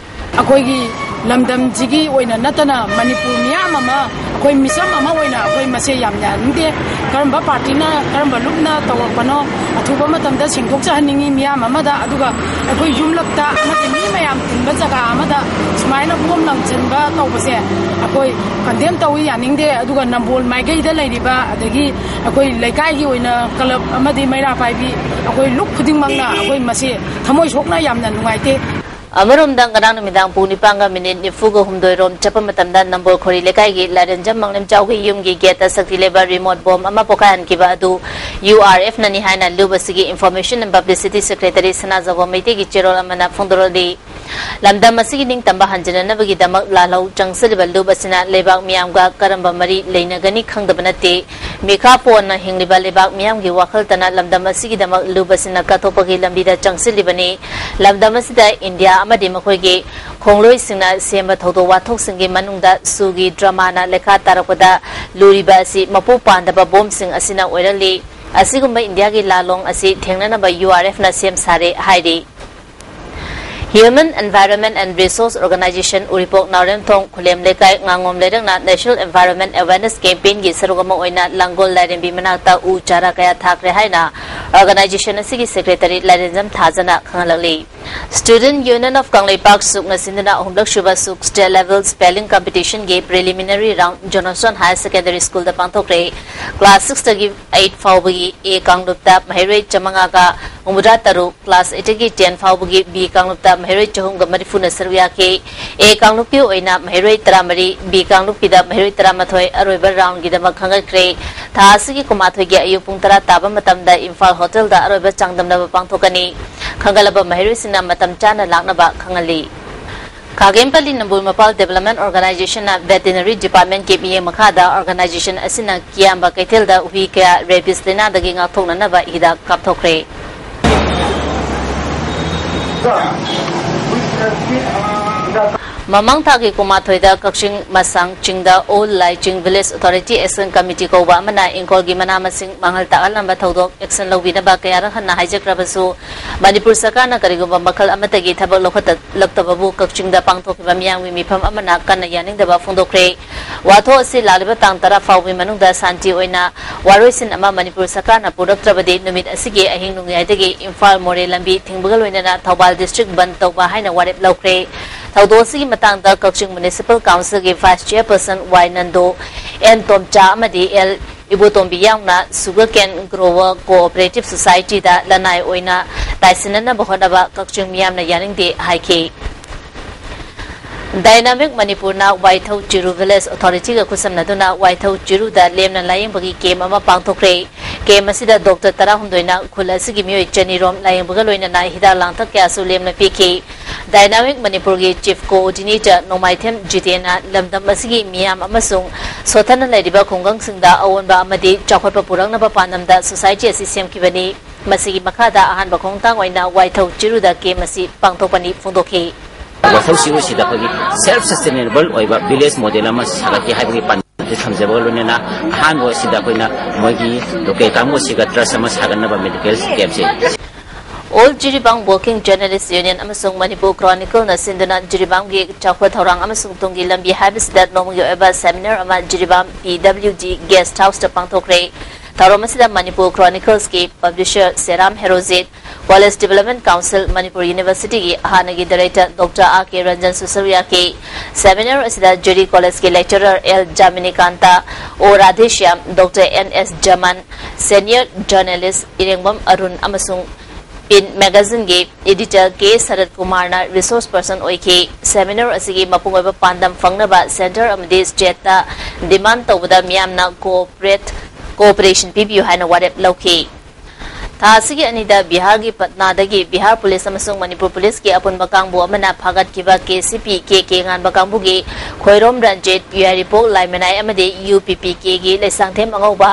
ꯑꯩꯈꯣꯏꯒꯤ ꯂꯝꯗꯝꯁꯤꯒꯤ ꯑꯣꯏꯅ ꯅꯠꯇꯅ ꯃꯅꯤꯄꯨꯔ ꯃꯤꯌꯥꯝ ꯑꯃ ꯑꯩꯈꯣꯏ ꯃꯤꯆꯝ ꯑꯃ ꯑꯣꯏꯅ ꯑꯩꯈꯣꯏ ꯃꯁꯦ ꯌꯥꯝ ꯌꯥꯅꯤꯡꯗꯦ꯫ ꯀꯔꯝꯕ ꯄꯥꯔꯇꯤꯅ, ꯀꯔꯝꯕ ꯂꯨꯞꯅ ꯇꯧꯔꯛꯄꯅꯣ, ꯑꯊꯨꯕ ꯃꯇꯝꯗ ꯁꯦꯡꯗꯣꯛꯆꯍꯟꯅꯤꯡꯉꯤ ꯃꯤꯌꯥꯝ ꯑꯃꯗ꯫ ꯑꯗꯨꯒ ꯑꯩꯈꯣꯏ ꯌꯨꯝꯂꯛꯇ ꯑꯃꯗꯤ ꯃꯤ ꯃꯌꯥꯝ ꯇꯤꯟꯕ ꯖꯒꯥ ꯑꯃꯗ ꯁꯨꯃꯥꯏꯅ ꯕꯣꯝ ꯂꯪꯁꯤꯟꯕ ꯇꯧꯕꯁꯦ ꯑꯩꯈꯣꯏ ꯀꯟꯗꯦꯝ ꯇꯧꯏ, ꯌꯥꯅꯤꯡꯗꯦ꯫ ꯑꯗꯨꯒ ꯅꯝꯕꯣꯜ ꯃꯥꯏꯀꯩꯗ ꯂꯩꯔꯤꯕ, ꯑꯗꯒꯤ ꯑꯩꯈꯣꯏ ꯂꯩꯀꯥꯏꯒꯤ ꯑꯣꯏꯅ ꯀ꯭ꯂꯕ ꯑꯃꯗꯤ ꯃꯩꯔꯥ ꯄꯥꯏꯕꯤ ꯑꯩꯈꯣꯏ ꯂꯨꯞ ꯈꯨꯗꯤꯡꯃꯛꯅ ꯑꯩꯈꯣꯏ ꯃꯁꯤ ꯊꯃꯣꯏ ꯁꯣꯛꯅ ꯌꯥꯝꯅ ꯅꯨꯡꯉꯥꯏꯇꯦ꯫ ꯑꯃꯔꯣꯝꯗ, ꯉꯔꯥꯡ ꯅꯨꯃꯤꯗꯥꯡ ꯄꯨꯡ ꯅꯤꯄꯥꯟꯒ ꯃꯤꯅꯤꯠ ꯅꯤꯐꯨꯒ ꯍꯨꯝꯗꯣꯏ ꯔꯣꯝ ꯆꯠꯄ ꯃꯇꯝꯗ ꯅꯝꯕꯣꯜ ꯈꯣꯔꯤ ꯂꯩꯀꯥꯏꯒꯤ ꯂꯥꯏꯔꯦꯟꯖꯝ ꯃꯪꯂꯦꯝꯆꯥꯎꯒꯤ ꯌꯨꯝꯒꯤ ꯒꯦꯠꯇ ꯁꯛꯇꯤ ꯂꯩꯕ ꯔꯤꯃꯣꯠ ꯕꯣꯝ ꯑꯃ ꯄꯣꯈꯥꯏꯍꯟꯈꯤꯕ ꯑꯗꯨ ꯌꯨ ꯑꯥꯔ ꯑꯦꯐꯅꯅꯤ ꯍꯥꯏꯅ ꯂꯨꯞ ꯑꯁꯤꯒꯤ ꯏꯟꯐꯣꯔꯃꯦꯁꯟ ꯑꯦꯟ ꯄꯕ꯭ꯂꯤꯁꯤꯇꯤ ꯁꯦꯀ꯭ꯔꯦꯇꯔꯤ ꯁꯅꯥꯖꯥꯎꯕꯝ ꯃꯩꯇꯩꯒꯤ ꯆꯦꯔꯣꯜ ꯑꯃꯅ ꯐꯣꯡꯗꯣꯔꯛꯂꯤ꯫ ꯂꯝꯗꯝ ꯑꯁꯤꯒꯤ ꯅꯤꯡꯇꯝꯕ ꯍꯟꯖꯤꯟꯅꯅꯕꯒꯤꯗꯃꯛ ꯂꯥꯜꯍꯧ ꯆꯪꯁꯤꯜꯂꯤꯕ ꯂꯨꯞ ꯑꯁꯤꯅ ꯂꯩꯕꯥꯛ ꯃꯤꯌꯥꯝꯒ ꯀꯔꯝꯕ ꯃꯔꯤ ꯂꯩꯅꯒꯅꯤ ꯈꯪꯗꯕ ꯅꯠꯇꯦ꯫ ꯃꯤꯈꯥ ꯄꯣꯟꯅ ꯍꯤꯡꯂꯤꯕ ꯂꯩꯕꯥꯛ ꯃꯤꯌꯥꯝꯒꯤ ꯋꯥꯈꯜꯇꯅ ꯂꯝꯗꯝ ꯑꯁꯤꯒꯤꯗꯃꯛ ꯂꯨꯞ ꯑꯁꯤꯅ ꯀꯠꯊꯣꯛꯄꯒꯤ ꯂꯝꯕꯤꯗ ꯆꯪꯁꯤꯜꯂꯤꯕꯅꯤ꯫ ꯂꯝꯗꯝ ꯑꯁꯤꯗ ꯏꯟꯗꯤꯌꯥ ꯑꯃꯗꯤ ꯃꯈꯣꯏꯒꯤ ꯈꯣꯡꯂꯣꯏꯁꯤꯡꯅ ꯁꯦꯝꯕ ꯊꯧꯗꯣꯛ ꯋꯥꯊꯣꯛꯁꯤꯡꯒꯤ ꯃꯅꯨꯡꯗ ꯁꯨꯒꯤ ꯗ꯭ꯔꯃꯥꯅ ꯂꯩꯈꯥ ꯇꯥꯔꯛꯄꯗ ꯂꯨꯔꯤꯕ ꯑꯁꯤ ꯃꯄꯨ ꯄꯥꯟꯗꯕ ꯕꯣꯝꯁꯤꯡ ꯑꯁꯤꯅ ꯑꯣꯏꯔꯛꯂꯤ꯫ ꯑꯁꯤꯒꯨꯝꯕ ꯏꯟꯗꯤꯌꯥꯒꯤ ꯂꯥꯂꯣꯡ ꯑꯁꯤ ꯊꯦꯡꯅꯅꯕ ꯌꯨ ꯑꯥꯔ ꯑꯦꯐꯅ ꯁꯦꯝ ꯁꯥꯔꯦ ꯍꯥꯏꯔꯤ꯫ Human Environment and Resource Organization ꯎꯔꯤꯄꯣꯛ ꯅꯥꯎꯔꯦꯝꯊꯣꯡ ꯈꯨꯂꯦꯝ ꯂꯩꯀꯥꯏ ꯉꯥꯉꯣꯝ ꯂꯩꯔꯛꯅ National Environment Awareness Campaignꯒꯤ ꯁꯔꯨꯛ ꯑꯃ ꯑꯣꯏꯅ ꯂꯥꯡꯒꯣꯜ ꯂꯥꯏꯔꯦꯝꯕꯤ ꯃꯅꯥꯛꯇ ꯎ ꯆꯥꯔꯥ ꯀꯌꯥ ꯊꯥꯈ꯭ꯔꯦ ꯍꯥꯏꯅ organization ꯑꯁꯤꯒꯤ secretary ꯂꯥꯏꯔꯦꯟꯖꯝ ꯊꯥꯖꯅ ꯈꯪꯍꯜꯂꯛꯂꯤ꯫ Student Union of Kangleipak ꯁꯨꯛꯅ ꯁꯤꯟꯗꯨꯅ ꯑꯍꯨꯝꯂꯛ ꯁꯨꯕ ꯁꯨꯛ State Level Spelling Competitionꯒꯤ preliminary round Johnson Higher Secondary Schoolꯗ ꯄꯥꯡꯊꯣꯛꯈ꯭ꯔꯦ꯫ Class sixꯇꯒꯤ eight ꯐꯥꯎꯕꯒꯤ A ꯀꯥꯡꯂꯨꯞꯇ ꯃꯍꯩꯔꯣꯏ ꯆꯥꯃꯉꯥꯒ ꯍꯨꯝꯐꯨꯇꯔꯥ ꯇꯔꯨꯛ, class eight ꯇꯒꯤ ten ꯐꯥꯎꯕꯒꯤ B ꯀꯥꯡꯂꯨꯞꯇ ꯃꯍꯩꯔꯣꯏ ꯆꯍꯨꯝꯒ ꯃꯔꯤꯐꯨꯅ ꯁꯔꯨꯛ ꯌꯥꯈꯤ꯫ A ꯀꯥꯡꯂꯨꯞꯀꯤ ꯑꯣꯏꯅ ꯃꯍꯩꯔꯣꯏ ꯇꯔꯥꯃꯔꯤ, B ꯀꯥꯡꯂꯨꯞꯀꯤꯗ ꯃꯍꯩꯔꯣꯏ ꯇꯔꯥꯃꯥꯊꯣꯏ ꯑꯔꯣꯏꯕ round ꯒꯤꯗꯃꯛ ꯈꯟꯒꯠꯈ꯭ꯔꯦ꯫ ꯊꯥ ꯑꯁꯤꯒꯤ ꯀꯨꯟꯃꯥꯊꯣꯏꯒꯤ ꯑꯌꯨꯛ ꯄꯨꯡ ꯇꯔꯥ ꯇꯥꯕ ꯃꯇꯝꯗ ꯏꯝꯐꯥꯜ hotel ꯗ ꯑꯔꯣꯏꯕ ꯆꯥꯡꯗꯝꯅꯕ ꯄꯥꯡꯊꯣꯛꯀꯅꯤ꯫ ꯈꯟꯒꯠꯂꯕ ꯃꯍꯩꯔꯣꯏꯁꯤꯡꯅ ꯃꯇꯝ ꯆꯥꯅ ꯂꯥꯛꯅꯕ ꯈꯪꯍꯜꯂꯤ꯫ ꯈꯥꯒꯦꯝꯄꯜꯂꯤ ꯅꯝꯕꯨꯜ ꯃꯄꯥꯜ Development Organization ꯅ Veterinary Department ꯀꯤ ꯃꯤꯠꯌꯦꯡ ꯃꯈꯥꯗ organization ꯑꯁꯤꯅ ꯀꯤꯌꯥꯝꯕ ꯀꯩꯊꯦꯜꯗ ꯍꯨꯏ ꯀꯌꯥ rabies ꯂꯩꯅꯥꯗꯒꯤ ꯉꯥꯛꯊꯣꯛꯅꯅꯕ ꯍꯤꯗꯥꯛ ꯀꯥꯞꯊꯣꯛꯈ꯭ꯔꯦ꯫ ꯃꯃꯥꯡ ꯊꯥꯒꯤ ꯀꯨꯟꯃꯥꯊꯣꯏꯗ ꯀꯛꯆꯤꯡ ꯃꯁꯥꯡ ꯆꯤꯡꯗ Old Laiching Village Authority Action Committee ꯀꯧꯕ ꯑꯃꯅ ꯏꯪꯈꯣꯜꯒꯤ ꯃꯅꯥ ꯃꯁꯤꯡ ꯃꯥꯡꯍꯜ ꯇꯥꯛꯍꯜꯂꯝꯕ ꯊꯧꯗꯣꯛ action ꯂꯧꯕꯤꯅꯕ ꯀꯌꯥꯔꯛ ꯍꯟꯅ ꯍꯥꯏꯖꯈ꯭ꯔꯕꯁꯨ, ꯃꯅꯤꯄꯨꯔ ꯁꯔꯀꯥꯔꯅ ꯀꯔꯤꯒꯨꯝꯕ ꯃꯈꯜ ꯑꯃꯠꯇꯒꯤ ꯊꯕꯛ ꯂꯧꯈꯠꯂꯛꯇꯕꯕꯨ ꯀꯛꯆꯤꯡꯗ ꯄꯥꯡꯊꯣꯛꯈꯤꯕ ꯃꯤꯌꯥꯝꯒꯤ ꯃꯤꯐꯝ ꯑꯃꯅ ꯀꯟꯅ ꯌꯥꯅꯤꯡꯗꯕ ꯐꯣꯡꯗꯣꯛꯈ꯭ꯔꯦ꯫ ꯋꯥꯊꯣꯛ ꯑꯁꯤ ꯂꯥꯛꯂꯤꯕ ꯇꯥꯡ ꯇꯔꯥ ꯐꯥꯎꯕꯒꯤ ꯃꯅꯨꯡꯗ ꯁꯥꯟꯇꯤ ꯑꯣꯏꯅ ꯋꯥꯔꯣꯏꯁꯤꯟ ꯑꯃ ꯃꯅꯤꯄꯨꯔ ꯁꯔꯀꯥꯔꯅ ꯄꯨꯔꯛꯇ꯭ꯔꯕꯗꯤ ꯅꯨꯃꯤꯠ ꯑꯁꯤꯒꯤ ꯑꯍꯤꯡ ꯅꯣꯡꯌꯥꯏꯗꯒꯤ ꯏꯝꯐꯥꯜ ꯃꯣꯔꯦ ꯂꯝꯕꯤ ꯊꯤꯡꯕꯒ ꯂꯣꯏꯅꯅ ꯊꯧꯕꯥꯜ district ꯕꯟꯗ ꯇꯧꯕ ꯍꯥꯏꯅ ꯋꯥꯔꯦꯞ ꯂꯧꯈ꯭ꯔꯦ꯫ ꯊꯧꯗꯣꯛ ꯑꯁꯤꯒꯤ ꯃꯇꯥꯡꯗ ꯀꯛꯆꯤꯡ Municipal Council ꯒꯤ Vice Chairperson Y Nando, and ꯇꯣꯝꯆꯥ ꯑꯃꯗꯤ ꯑꯦꯜ ꯏꯕꯣꯇꯣꯝꯕꯤ ꯌꯥꯎꯅ sugar cane grower cooperative society ꯗ ꯂꯅꯥꯏ ꯑꯣꯏꯅ ꯇꯥꯏꯁꯤꯟꯅꯅꯕ ꯍꯣꯠꯅꯕ ꯀꯛꯆꯤꯡ ꯃꯤꯌꯥꯝꯅ ꯌꯥꯅꯤꯡꯗꯦ ꯍꯥꯏꯈꯤ꯫ Dynamic ꯃꯅꯤꯄꯨꯔꯅ ꯋꯥꯏꯊꯧ ꯆꯤꯔꯨ Village Authority ꯒ ꯈꯨꯠꯁꯝꯅꯗꯨꯅ ꯋꯥꯏꯊꯧ ꯆꯤꯔꯨꯗ ꯂꯦꯝꯅ ꯂꯥꯌꯦꯡꯕꯒꯤ camp ꯑꯃ ꯄꯥꯡꯊꯣꯛꯈ꯭ꯔꯦ꯫ Camp ꯑꯁꯤꯗ doctor ꯇꯔꯥꯍꯨꯝꯗꯣꯏꯅ ꯈꯨꯜ ꯑꯁꯤꯒꯤ ꯃꯤꯑꯣꯏ ꯆꯅꯤꯔꯣꯝ ꯂꯥꯌꯦꯡꯕꯒ ꯂꯣꯏꯅꯅ ꯍꯤꯗꯥꯛ ꯂꯥꯡꯊꯛ ꯀꯌꯥꯁꯨ ꯂꯦꯝꯅ ꯄꯤꯈꯤ꯫ Dynamic ꯃꯅꯤꯄꯨꯔꯒꯤ Chief Coordinator ꯅꯣꯡꯃꯥꯏꯊꯦꯝ ꯖꯤꯇꯦꯟꯅ ꯂꯝꯗꯝ ꯑꯁꯤꯒꯤ ꯃꯤꯌꯥꯝ ꯑꯃꯁꯨꯡ ꯁꯣꯠꯊꯅ ꯂꯩꯔꯤꯕ ꯈꯨꯡꯒꯪꯁꯤꯡꯗ ꯑꯑꯣꯟꯕ ꯑꯃꯗꯤ ꯆꯥꯎꯈꯠꯄ ꯄꯨꯔꯛꯅꯕ ꯄꯥꯟꯗꯝꯗ society ꯑꯁꯤ ꯁꯦꯝꯈꯤꯕꯅꯤ꯫ ꯃꯁꯤꯒꯤ ꯃꯈꯥꯗ ꯑꯍꯥꯟꯕ ꯈꯣꯡꯊꯥꯡ ꯑꯣꯏꯅ ꯋꯥꯏꯊꯧ ꯆꯤꯔꯨꯗ camp ꯑꯁꯤ ꯄꯥꯡꯊꯣꯛꯄꯅꯤ ꯐꯣꯡꯗꯣꯛꯈꯤ꯫ ꯋꯥꯊꯧ ꯆꯤꯔꯨꯁꯤꯗ ꯑꯩꯈꯣꯏꯒꯤ self sustainable ꯑꯣꯏꯕ village model ꯑꯃ ꯁꯥꯒꯠꯀꯦ ꯍꯥꯏꯕꯒꯤ ꯄꯥꯟꯗꯝ ꯊꯝꯖꯕꯒ ꯂꯣꯏꯅꯅ ꯑꯍꯥꯟꯕ ꯑꯁꯤꯗ ꯑꯩꯈꯣꯏꯅ ꯃꯣꯏꯒꯤ local ꯀꯥꯡꯕꯨ ꯑꯁꯤꯒ trust ꯑꯃ ꯁꯥꯒꯠꯅꯕ medical camp ꯁꯦ All Jiribam Working Journalist Union ꯑꯃꯁꯨꯡ Manipur Chronicle ꯅ ꯁꯤꯟꯗꯨꯅ ꯖꯤꯔꯤꯕꯥꯝꯒꯤ ꯆꯥꯎꯈꯠ ꯊꯧꯔꯥꯡ ꯑꯃꯁꯨꯡ ꯇꯨꯡꯒꯤ ꯂꯝꯕꯤ ꯍꯥꯏꯕꯁꯤꯗ ꯅꯣꯡꯃꯒꯤ ꯑꯣꯏꯕ seminar ꯑꯃ Jiribam P W D Guest House ꯇ ꯄꯥꯡꯊꯣꯛꯈ꯭ꯔꯦ꯫ ꯊꯧꯔꯝ ꯑꯁꯤꯗ Manipur Chronicles ꯀꯤ publisher ꯁꯦꯔꯥꯝ Herojit, College Development Council, Manipur University ꯒꯤ ꯍꯥꯟꯅꯒꯤ director Doctor R K Ranjan ꯁꯨ ꯁꯔꯨꯛ ꯌꯥꯈꯤ꯫ Seminar ꯑꯁꯤꯗ J D College ꯀꯤ lecturer L ꯖꯥꯃꯤꯅꯤꯀꯥꯟꯇ, O Radheshyam, Doctor N S Zaman, senior journalist ꯏꯔꯦꯡꯕꯝ Arun ꯑꯃꯁꯨꯡ Pin magazineꯒꯤ editor K Sarat Kumarꯅ resource person ꯑꯣꯏꯈꯤ꯫ Seminar ꯑꯁꯤꯒꯤ ꯃꯄꯨꯡ ꯑꯣꯏꯕ ꯄꯥꯟꯗꯝ ꯐꯪꯅꯕ centre ꯑꯃꯗꯤ stateꯇ demand ꯇꯧꯕꯗ ꯃꯤꯌꯥꯝꯅ cooperate cooperation ꯄꯤꯕꯤꯌꯨ ꯍꯥꯏꯅ ꯋꯥꯔꯦꯞ ꯂꯧꯈꯤ꯫ ꯊꯥ ꯑꯁꯤꯒꯤ ꯑꯅꯤꯗ ꯕꯤꯍꯥꯔꯒꯤ ꯄꯠꯅꯥꯗꯒꯤ ꯕꯤꯍꯥꯔ ꯄꯨꯂꯤꯁ ꯑꯃꯁꯨꯡ ꯃꯅꯤꯄꯨꯔ ꯄꯨꯂꯤꯁꯀꯤ ꯑꯄꯨꯟꯕ ꯀꯥꯡꯕꯨ ꯑꯃꯅ ꯐꯥꯒꯠꯈꯤꯕ ꯀꯦ ꯁꯤ ꯄꯤ ꯀꯦ ꯀꯦ ꯉꯥꯟꯕ ꯀꯥꯡꯕꯨꯒꯤ ꯈꯣꯏꯔꯣꯝ ꯔꯟꯖꯤꯠ, ꯌꯥꯏꯔꯤꯄꯣꯛ ꯂꯥꯏꯃꯅꯥꯏ ꯑꯃꯗꯤ ꯌꯨ ꯄꯤ ꯄꯤ ꯀꯦꯒꯤ ꯂꯩꯁꯥꯡꯊꯦꯝ ꯑꯉꯧꯕ,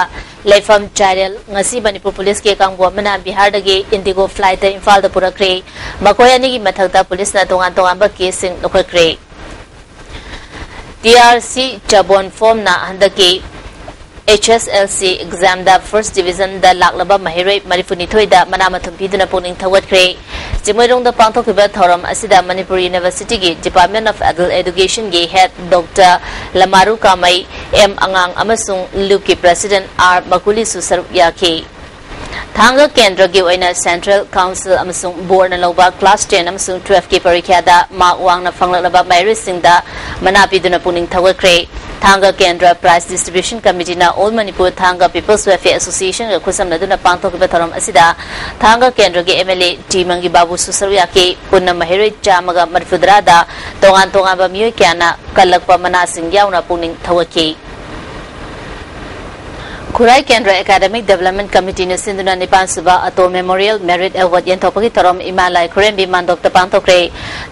ꯂꯩꯐꯝ ꯆꯥꯏꯔꯦꯜ꯫ ꯉꯁꯤ ꯃꯅꯤꯄꯨꯔ ꯄꯨꯂꯤꯁꯀꯤ ꯀꯥꯡꯕꯨ ꯑꯃꯅ ꯕꯤꯍꯥꯔꯗꯒꯤ ꯏꯟꯗꯤꯒꯣ ꯐ꯭ꯂꯥꯏꯠꯇ ꯏꯝꯐꯥꯜꯗ ꯄꯨꯔꯛꯈ꯭ꯔꯦ꯫ ꯃꯈꯣꯏ ꯑꯅꯤꯒꯤ ꯃꯊꯛꯇ ꯄꯨꯂꯤꯁꯅ ꯇꯣꯉꯥꯟ ꯇꯣꯉꯥꯟꯕ ꯀꯦꯁꯁꯤꯡ ꯂꯧꯈꯠꯈ꯭ꯔꯦ꯫ ꯇꯤ ꯑꯥꯔ ꯁꯤ ꯆꯕꯣꯟ ꯐꯣꯝꯅ ꯍꯟꯗꯛꯀꯤ ꯑꯩꯆ ꯑꯦꯁ ꯑꯦꯜ ꯁꯤ examꯗ first divisionꯗ ꯂꯥꯛꯂꯕ ꯃꯍꯩꯔꯣꯏ ꯃꯔꯤꯐꯨꯅꯤꯊꯣꯏꯗ ꯃꯅꯥ ꯃꯊꯨꯝ ꯄꯤꯗꯨꯅ ꯄꯨꯛꯅꯤꯡ ꯊꯧꯒꯠꯈ꯭ꯔꯦ꯫ ꯆꯤꯡꯃꯩꯔꯣꯡꯗ ꯄꯥꯡꯊꯣꯛꯈꯤꯕ ꯊꯧꯔꯝ ꯑꯁꯤꯗ ꯃꯅꯤꯄꯨꯔ Universityꯒꯤ Department of Adult Educationꯒꯤ head Doctor ꯂꯃꯥꯔꯨ ꯀꯥꯃꯩ, ꯑꯦꯝ ꯑꯉꯥꯡ ꯑꯃꯁꯨꯡ ꯂꯨꯞꯀꯤ president ꯑꯥꯔ ꯃꯀꯨꯂꯤꯁꯨ ꯁꯔꯨꯛ ꯌꯥꯈꯤ꯫ ꯊꯥꯡꯒ ꯀꯦꯟꯗ꯭ꯔꯒꯤ ꯑꯣꯏꯅ Central Council ꯑꯃꯁꯨꯡ Boardꯅ ꯂꯧꯕ class ten ꯑꯃꯁꯨꯡ twelveꯀꯤ ꯄꯔꯤꯈ꯭ꯌꯥꯗ mark ꯋꯥꯡꯅ ꯐꯪꯂꯛꯂꯕ ꯃꯍꯩꯔꯣꯏꯁꯤꯡꯗ ꯃꯅꯥ ꯄꯤꯗꯨꯅ ꯄꯨꯛꯅꯤꯡ ꯊꯧꯒꯠꯈ꯭ꯔꯦ꯫ ꯊꯥꯡꯒ ꯀꯦꯟꯗ꯭ꯔ Prize Distribution Committeeꯅ All Manipur Thanga People's Welfare Associationꯒ ꯈꯨꯠꯁꯝꯅꯗꯨꯅ ꯄꯥꯡꯊꯣꯛꯈꯤꯕ ꯊꯧꯔꯝ ꯑꯁꯤꯗ ꯊꯥꯡꯒ ꯀꯦꯟꯗ꯭ꯔꯒꯤ ꯑꯦꯝ ꯑꯦꯜ ꯑꯦ ꯇꯤ ꯃꯪꯒꯤ ꯕꯥꯕꯨꯁꯨ ꯁꯔꯨꯛ ꯌꯥꯈꯤ꯫ ꯄꯨꯟꯅ ꯃꯍꯩꯔꯣꯏ ꯆꯥꯝꯃꯒ ꯃꯔꯤꯐꯨꯇꯔꯥꯗ ꯇꯣꯉꯥꯟ ꯇꯣꯉꯥꯟꯕ ꯃꯤꯑꯣꯏ ꯀꯌꯥꯅ ꯀꯜꯂꯛꯄ ꯃꯅꯥꯁꯤꯡ ꯌꯥꯎꯅ ꯄꯨꯛꯅꯤꯡ ꯊꯧꯒꯠꯈꯤ꯫ ꯈꯨꯔꯥꯏ ꯀꯦꯟꯗ꯭ꯔ Academic Development Committeeꯅ ꯁꯤꯟꯗꯨꯅ ꯅꯤꯄꯥꯟ ꯁꯨꯕ ꯑꯇꯣ Memorial Merit Award ꯌꯦꯟꯊꯣꯛꯄꯒꯤ ꯊꯧꯔꯝ ꯏꯃꯥ ꯂꯥꯏ ꯈꯨꯔꯦꯝꯕꯤ ꯃꯥꯟꯗꯣꯞꯇ ꯄꯥꯡꯊꯣꯛꯈ꯭ꯔꯦ꯫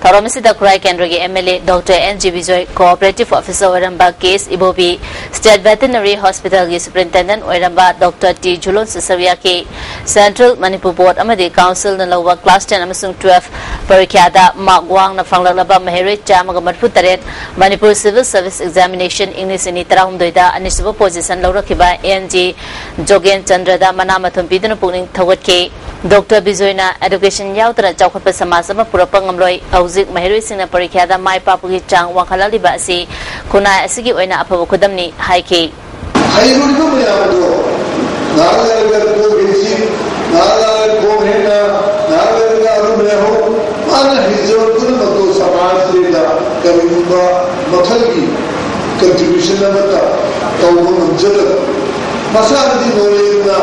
ꯊꯧꯔꯝ ꯑꯁꯤꯗ ꯈꯨꯔꯥꯏ ꯀꯦꯟꯗ꯭ꯔꯒꯤ M L A Doctor N G Bijoy, Cooperative Officer ꯑꯣꯏꯔꯝꯕ K S Ibobi, State Veterinary Hospitalꯒꯤ Superintendent ꯑꯣꯏꯔꯝꯕ ꯗꯣꯛꯇꯔ ꯇꯤ ꯖꯨꯂꯣꯟꯁꯨ ꯁꯔꯨꯛ ꯌꯥꯈꯤ꯫ Central Manipur Board ꯑꯃꯗꯤ Councilꯅ ꯂꯧꯕ class ten ꯑꯃꯁꯨꯡ twelve ꯄꯔꯤꯈ꯭ꯌꯥꯗ mark ꯋꯥꯡꯅ ꯐꯪꯂꯛꯂꯕ ꯃꯍꯩꯔꯣꯏ ꯆꯥꯝꯃꯒ ꯃꯔꯤꯐꯨ ꯇꯔꯦꯠ Manipur Civil Service Examination ꯏꯪ ꯂꯤꯁꯤꯡ ꯑꯅꯤ ꯇꯔꯥꯍꯨꯝꯗꯣꯏꯗ ꯑꯅꯤꯁꯨꯕ position ꯂꯧꯔꯛꯈꯤꯕ ꯑꯦꯟ ꯖꯤ ꯖꯣꯒꯦꯟ ꯆꯟꯗ꯭ꯔꯗ ꯃꯅꯥ ꯃꯊꯨꯝ ꯄꯤꯗꯨꯅ ꯄꯨꯛꯅꯤꯡ ꯊꯧꯒꯠꯈꯤ꯫ ꯗꯣꯛꯇꯔ ꯕꯤꯖꯣꯏꯅ education ꯌꯥꯎꯗꯅ ꯆꯥꯎꯈꯠꯄ ꯁꯃꯥꯖ ꯑꯃ ꯄꯨꯔꯛꯄ ꯉꯝꯂꯣꯏ꯫ ꯍꯧꯖꯤꯛ ꯃꯍꯩꯔꯣꯏꯁꯤꯡꯅ ꯄꯔꯤꯈ꯭ꯌꯥꯗ ꯃꯥꯏ ꯄꯥꯛꯄꯒꯤ ꯆꯥꯡ ꯋꯥꯡꯈꯠꯂꯛꯂꯤꯕ ꯑꯁꯤ ꯈꯨꯟꯅꯥꯏ ꯑꯁꯤꯒꯤ ꯑꯣꯏꯅ ꯑꯐꯕ ꯈꯨꯗꯝꯅꯤ ꯍꯥꯏꯈꯤ꯫ ꯍꯩꯔꯨꯔꯤꯕ ꯃꯌꯥꯝ ꯑꯗꯣ ꯉꯥꯏꯍꯥꯛ ꯂꯩꯔꯒ ꯀꯣꯛ ꯍꯩꯁꯤ, ꯉꯥꯏꯍꯥꯛ ꯂꯩꯔꯒ ꯀꯣꯛ ꯍꯦꯟꯅ, ꯉꯥꯏꯍꯥꯛ ꯂꯩꯔꯒ ꯑꯔꯨꯝ ꯂꯩꯍꯧ꯫ ꯃꯥꯅ ꯍꯩꯖꯕ ꯄꯨꯝꯅꯃꯛꯇꯣ ꯁꯃꯥꯖꯁꯤꯗ ꯀꯔꯤꯒꯨꯝꯕ ꯃꯈꯜꯒꯤ contribution ꯑꯃꯠꯇ ꯇꯧꯕ ꯉꯝꯖꯗꯕ, ꯃꯁꯥꯅꯗꯤ ꯅꯣꯂꯦꯖꯅ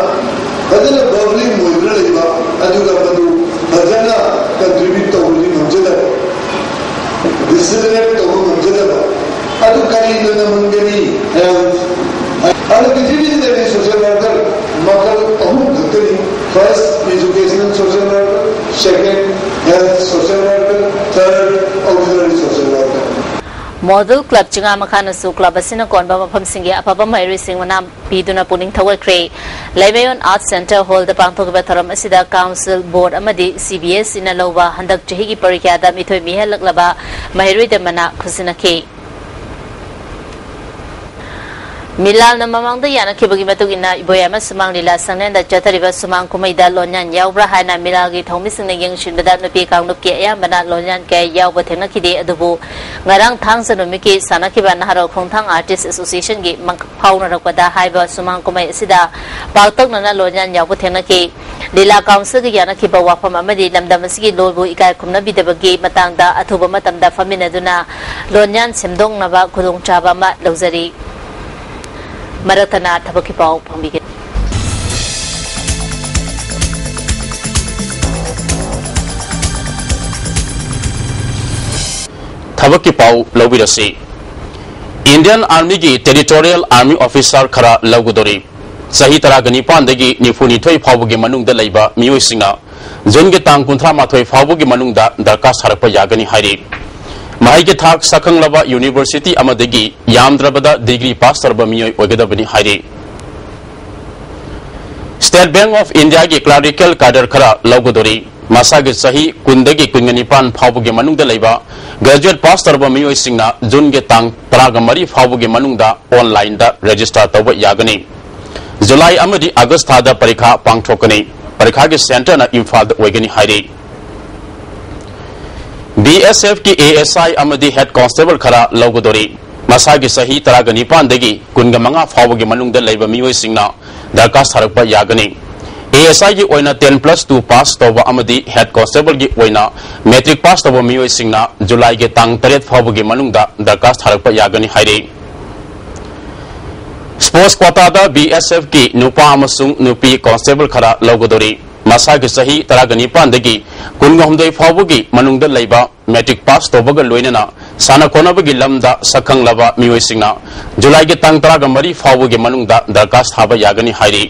ꯐꯖꯅ bubbling ꯑꯣꯏꯗꯨꯅ ꯂꯩꯕ, ꯑꯗꯨꯒ ꯃꯗꯨ ꯁꯦꯂꯦꯛ ꯇꯧꯕ ꯉꯝꯖꯗꯕ꯫ ꯑꯗꯨ ꯀꯔꯤꯅ ꯉꯝꯍꯟꯒꯅꯤ? ꯍꯥꯏ-, ꯑꯗꯨ ꯄ꯭ꯔꯤꯊꯤꯕꯤꯁꯤꯗꯗꯤ ꯁꯣꯁꯤꯌꯦꯜ ꯋꯥꯔꯀꯔ ꯃꯈꯜ ꯑꯍꯨꯝ ꯈꯛꯇꯅꯤ: first educational social worker, second health social worker, third auxiliary social worker. Model club ꯆꯤꯉꯥ ꯃꯈꯥꯅꯁꯨ ꯀ꯭ꯂꯕ ꯑꯁꯤꯅ ꯀꯣꯟꯕ ꯃꯐꯝꯁꯤꯡꯒꯤ ꯑꯐꯕ ꯃꯍꯩꯔꯣꯏꯁꯤꯡ ꯃꯅꯥ ꯄꯤꯗꯨꯅ ꯄꯨꯛꯅꯤꯡ ꯊꯧꯒꯠꯈ꯭ꯔꯦ꯫ ꯂꯩꯃꯌꯣꯟ ꯑꯥꯔꯠꯁ ꯁꯦꯟꯇꯔ ꯍꯣꯜꯗ ꯄꯥꯡꯊꯣꯛꯈꯤꯕ ꯊꯧꯔꯝ ꯑꯁꯤꯗ ꯀꯥꯎꯟꯁꯤꯜ ꯕꯣꯔꯗ ꯑꯃꯗꯤ ꯁꯤ ꯕꯤ ꯑꯦꯁ ꯏꯅ ꯂꯧꯕ ꯍꯟꯗꯛ ꯆꯍꯤꯒꯤ ꯄꯔꯤꯈ꯭ꯌꯥꯗ ꯃꯤꯊꯣꯏ ꯃꯤꯍꯦꯜꯂꯛꯂꯕ ꯃꯍꯩꯔꯣꯏꯗ ꯃꯅꯥ ꯈꯨꯠꯁꯤꯟꯅꯈꯤ꯫ ꯃꯤꯂꯥꯜꯅ ꯃꯃꯥꯡꯗ ꯌꯥꯅꯈꯤꯕꯒꯤ ꯃꯇꯨꯡ ꯏꯟꯅ ꯏꯕꯣꯌꯥꯏꯃ ꯁꯨꯃꯥꯡ ꯂꯤꯂꯥ ꯁꯪꯂꯦꯟꯗ ꯆꯠꯊꯔꯤꯕ ꯁꯨꯃꯥꯡ ꯀꯨꯝꯍꯩꯗ ꯂꯣꯟꯌꯥꯟ ꯌꯥꯎꯕ꯭ꯔꯥ ꯍꯥꯏꯅ ꯃꯤꯂꯥꯜꯒꯤ ꯊꯧꯃꯤꯁꯤꯡꯅ ꯌꯦꯡꯁꯤꯟꯕꯗ ꯅꯨꯄꯤ ꯀꯥꯡꯂꯨꯞꯀꯤ ꯑꯌꯥꯝꯕꯅ ꯂꯣꯟꯌꯥꯟ ꯀꯌꯥ ꯌꯥꯎꯕ ꯊꯦꯡꯅꯈꯤꯗꯦ꯫ ꯑꯗꯨꯕꯨ ꯉꯔꯥꯡ ꯊꯥꯡꯖ ꯅꯨꯃꯤꯠꯀꯤ ꯁꯥꯟꯅꯈꯤꯕ ꯅꯍꯥꯔꯣꯜ ꯈꯣꯡꯊꯥꯡ ꯑꯥꯔꯇꯤꯁ ꯑꯦꯁꯣꯁꯤꯌꯦꯁꯟꯒꯤ ꯃꯪ-, ꯐꯥꯎꯅꯔꯛꯄꯗ ꯍꯥꯏꯕ ꯁꯨꯃꯥꯡ ꯀꯨꯝꯍꯩ ꯑꯁꯤꯗ ꯄꯥꯛꯇꯛꯅꯅ ꯂꯣꯟꯌꯥꯟ ꯌꯥꯎꯕ ꯊꯦꯡꯅꯈꯤ꯫ ꯂꯤꯂꯥ ꯀꯥꯎꯟꯁꯤꯜꯒꯤ ꯌꯥꯅꯈꯤꯕ ꯋꯥꯐꯝ ꯑꯃꯗꯤ ꯂꯝꯗꯝ ꯑꯁꯤꯒꯤ ꯂꯣꯜꯕꯨ ꯏꯀꯥꯏ ꯈꯨꯝꯅꯕꯤꯗꯕꯒꯤ ꯃꯇꯥꯡꯗ ꯑꯊꯨꯕ ꯃꯇꯝꯗ ꯐꯝꯃꯤꯟꯅꯗꯨꯅ ꯂꯣꯟꯌꯥꯟ ꯁꯦꯝꯗꯣꯛꯅꯕ ꯈꯨꯗꯣꯡꯆꯥꯕ ꯑꯃ ꯂꯧꯖꯔꯤ꯫ ꯃꯔꯛꯇꯅ ꯊꯕꯛꯀꯤ ꯄꯥꯎ ꯐꯪꯕꯤꯒꯅꯤ꯫ ꯊꯕꯛꯀꯤ ꯄꯥꯎ ꯂꯧꯕꯤꯔꯁꯤ꯫ ꯏꯟꯗꯤꯌꯟ ꯑꯥꯔꯃꯤꯒꯤ ꯇꯦꯔꯤꯇꯣꯔꯤꯌꯦꯜ ꯑꯥꯔꯃꯤ ꯑꯣꯐꯤꯁꯥꯔ ꯈꯔ ꯂꯧꯒꯗꯧꯔꯤ꯫ ꯆꯍꯤ ꯇꯔꯥꯒ ꯅꯤꯄꯥꯟꯗꯒꯤ ꯅꯤꯐꯨ ꯅꯤꯊꯣꯏ ꯐꯥꯎꯕꯒꯤ ꯃꯅꯨꯡꯗ ꯂꯩꯕ ꯃꯤꯑꯣꯏꯁꯤꯡꯅ ꯖꯨꯟꯒꯤ ꯇꯥꯡ ꯀꯨꯟꯊ꯭ꯔꯥ ꯃꯥꯊꯣꯏ ꯐꯥꯎꯕꯒꯤ ꯃꯅꯨꯡꯗ ꯗꯔꯀꯥꯁ ꯊꯥꯔꯛꯄ ꯌꯥꯒꯅꯤ ꯍꯥꯏꯔꯤ꯫ ꯃꯍꯩꯒꯤ ꯊꯥꯛ ꯁꯛꯈꯪꯂꯕ ꯌꯨꯅꯤꯚꯔꯁꯤꯇꯤ ꯑꯃꯗꯒꯤ ꯌꯥꯝꯗ꯭ꯔꯕꯗ ꯗꯤꯒ꯭ꯔꯤ ꯄꯥꯁ ꯇꯧꯔꯕ ꯃꯤꯑꯣꯏ ꯑꯣꯏꯒꯗꯕꯅꯤ ꯍꯥꯏꯔꯤ꯫ ꯁ꯭ꯇꯦꯠ ꯕꯦꯡꯛ ꯑꯣꯐ ꯏꯟꯗꯤꯌꯥꯒꯤ ꯀ꯭ꯂꯥꯔꯤꯀꯦꯜ ꯀꯥꯗꯔ ꯈꯔ ꯂꯧꯒꯗꯧꯔꯤ꯫ ꯃꯁꯥꯒꯤ ꯆꯍꯤ ꯀꯨꯟꯗꯒꯤ ꯀꯨꯟꯒ ꯅꯤꯄꯥꯟ ꯐꯥꯎꯕꯒꯤ ꯃꯅꯨꯡꯗ ꯂꯩꯕ ꯒ꯭ꯔꯦꯖꯨꯑꯦꯠ ꯄꯥꯁ ꯇꯧꯔꯕ ꯃꯤꯑꯣꯏꯁꯤꯡꯅ ꯖꯨꯟꯒꯤ ꯇꯥꯡ ꯇꯔꯥꯒ ꯃꯔꯤ ꯐꯥꯎꯕꯒꯤ ꯃꯅꯨꯡꯗ ꯑꯣꯟꯂꯥꯏꯟꯗ ꯔꯦꯖꯤꯁꯇꯥꯔ ꯇꯧꯕ ꯌꯥꯒꯅꯤ꯫ ꯖꯨꯂꯥꯏ ꯑꯃꯗꯤ ꯑꯥꯒꯁ ꯊꯥꯗ ꯄꯔꯤꯈꯥ ꯄꯥꯡꯊꯣꯛꯀꯅꯤ꯫ ꯄꯔꯤꯈꯥꯒꯤ ꯁꯦꯟꯇꯔꯅ ꯏꯝꯐꯥꯜꯗ ꯑꯣꯏꯒꯅꯤ ꯍꯥꯏꯔꯤ꯫ ꯕꯤ ꯑꯦꯁ ꯑꯦꯐꯀꯤ ꯑꯦ ꯑꯦꯁ ꯑꯥꯏ ꯑꯃꯗꯤ ꯍꯦꯗ ꯀꯣꯟꯁꯇꯦꯕꯜ ꯈꯔ ꯂꯧꯒꯗꯧꯔꯤ꯫ ꯃꯁꯥꯒꯤ ꯆꯍꯤ ꯇꯔꯥꯒ ꯅꯤꯄꯥꯟꯗꯒꯤ ꯀꯨꯟꯒ ꯃꯉꯥ ꯐꯥꯎꯕꯒꯤ ꯃꯅꯨꯡꯗ ꯂꯩꯕ ꯃꯤꯑꯣꯏꯁꯤꯡꯅ ꯗꯔꯀꯥꯁ ꯊꯥꯔꯛꯄ ꯌꯥꯒꯅꯤ꯫ ꯑꯦ ꯑꯦꯁ ꯑꯥꯏꯒꯤ ꯑꯣꯏꯅ ꯇꯦꯟ ꯄ꯭ꯂꯁ ꯇꯨ ꯄꯥꯁ ꯇꯧꯕ ꯑꯃꯗꯤ ꯍꯦꯗ ꯀꯣꯟꯁꯇꯦꯕꯜꯒꯤ ꯑꯣꯏꯅ ꯃꯦꯇ꯭ꯔꯤꯛ ꯄꯥꯁ ꯇꯧꯕ ꯃꯤꯑꯣꯏꯁꯤꯡꯅ ꯖꯨꯂꯥꯏꯒꯤ ꯇꯥꯡ ꯇꯔꯦꯠ ꯐꯥꯎꯕꯒꯤ ꯃꯅꯨꯡꯗ ꯗꯔꯀꯥꯁ ꯊꯥꯔꯛꯄ ꯌꯥꯒꯅꯤ ꯍꯥꯏꯔꯤ꯫ ꯁ꯭ꯄꯣꯔꯠꯁ ꯀ꯭ꯋꯥꯇꯥꯗ ꯕꯤ ꯑꯦꯁ ꯑꯦꯐꯀꯤ ꯅꯨꯄꯥ ꯑꯃꯁꯨꯡ ꯅꯨꯄꯤ ꯀꯣꯟꯁꯇꯦꯕꯜ ꯈꯔ ꯂꯧꯒꯗꯧꯔꯤ꯫ ꯃꯁꯥꯒꯤ ꯆꯍꯤ ꯇꯔꯥꯒ ꯅꯤꯄꯥꯟꯗꯒꯤ ꯀꯨꯟꯒ ꯍꯨꯝꯗꯣꯏ ꯐꯥꯎꯕꯒꯤ ꯃꯅꯨꯡꯗ ꯂꯩꯕ ꯃꯦꯇ꯭ꯔꯤꯛ ꯄꯥꯁ ꯇꯧꯕꯒ ꯂꯣꯏꯅꯅ ꯁꯥꯟꯅ ꯈꯣꯠꯅꯕꯒꯤ ꯂꯝꯗ ꯁꯛꯈꯪꯂꯕ ꯃꯤꯑꯣꯏꯁꯤꯡꯅ ꯖꯨꯂꯥꯏꯒꯤ ꯇꯥꯡ ꯇꯔꯥꯒ ꯃꯔꯤ ꯐꯥꯎꯕꯒꯤ ꯃꯅꯨꯡꯗ ꯗꯔꯈꯥꯁ ꯊꯥꯕ ꯌꯥꯒꯅꯤ ꯍꯥꯏꯔꯤ꯫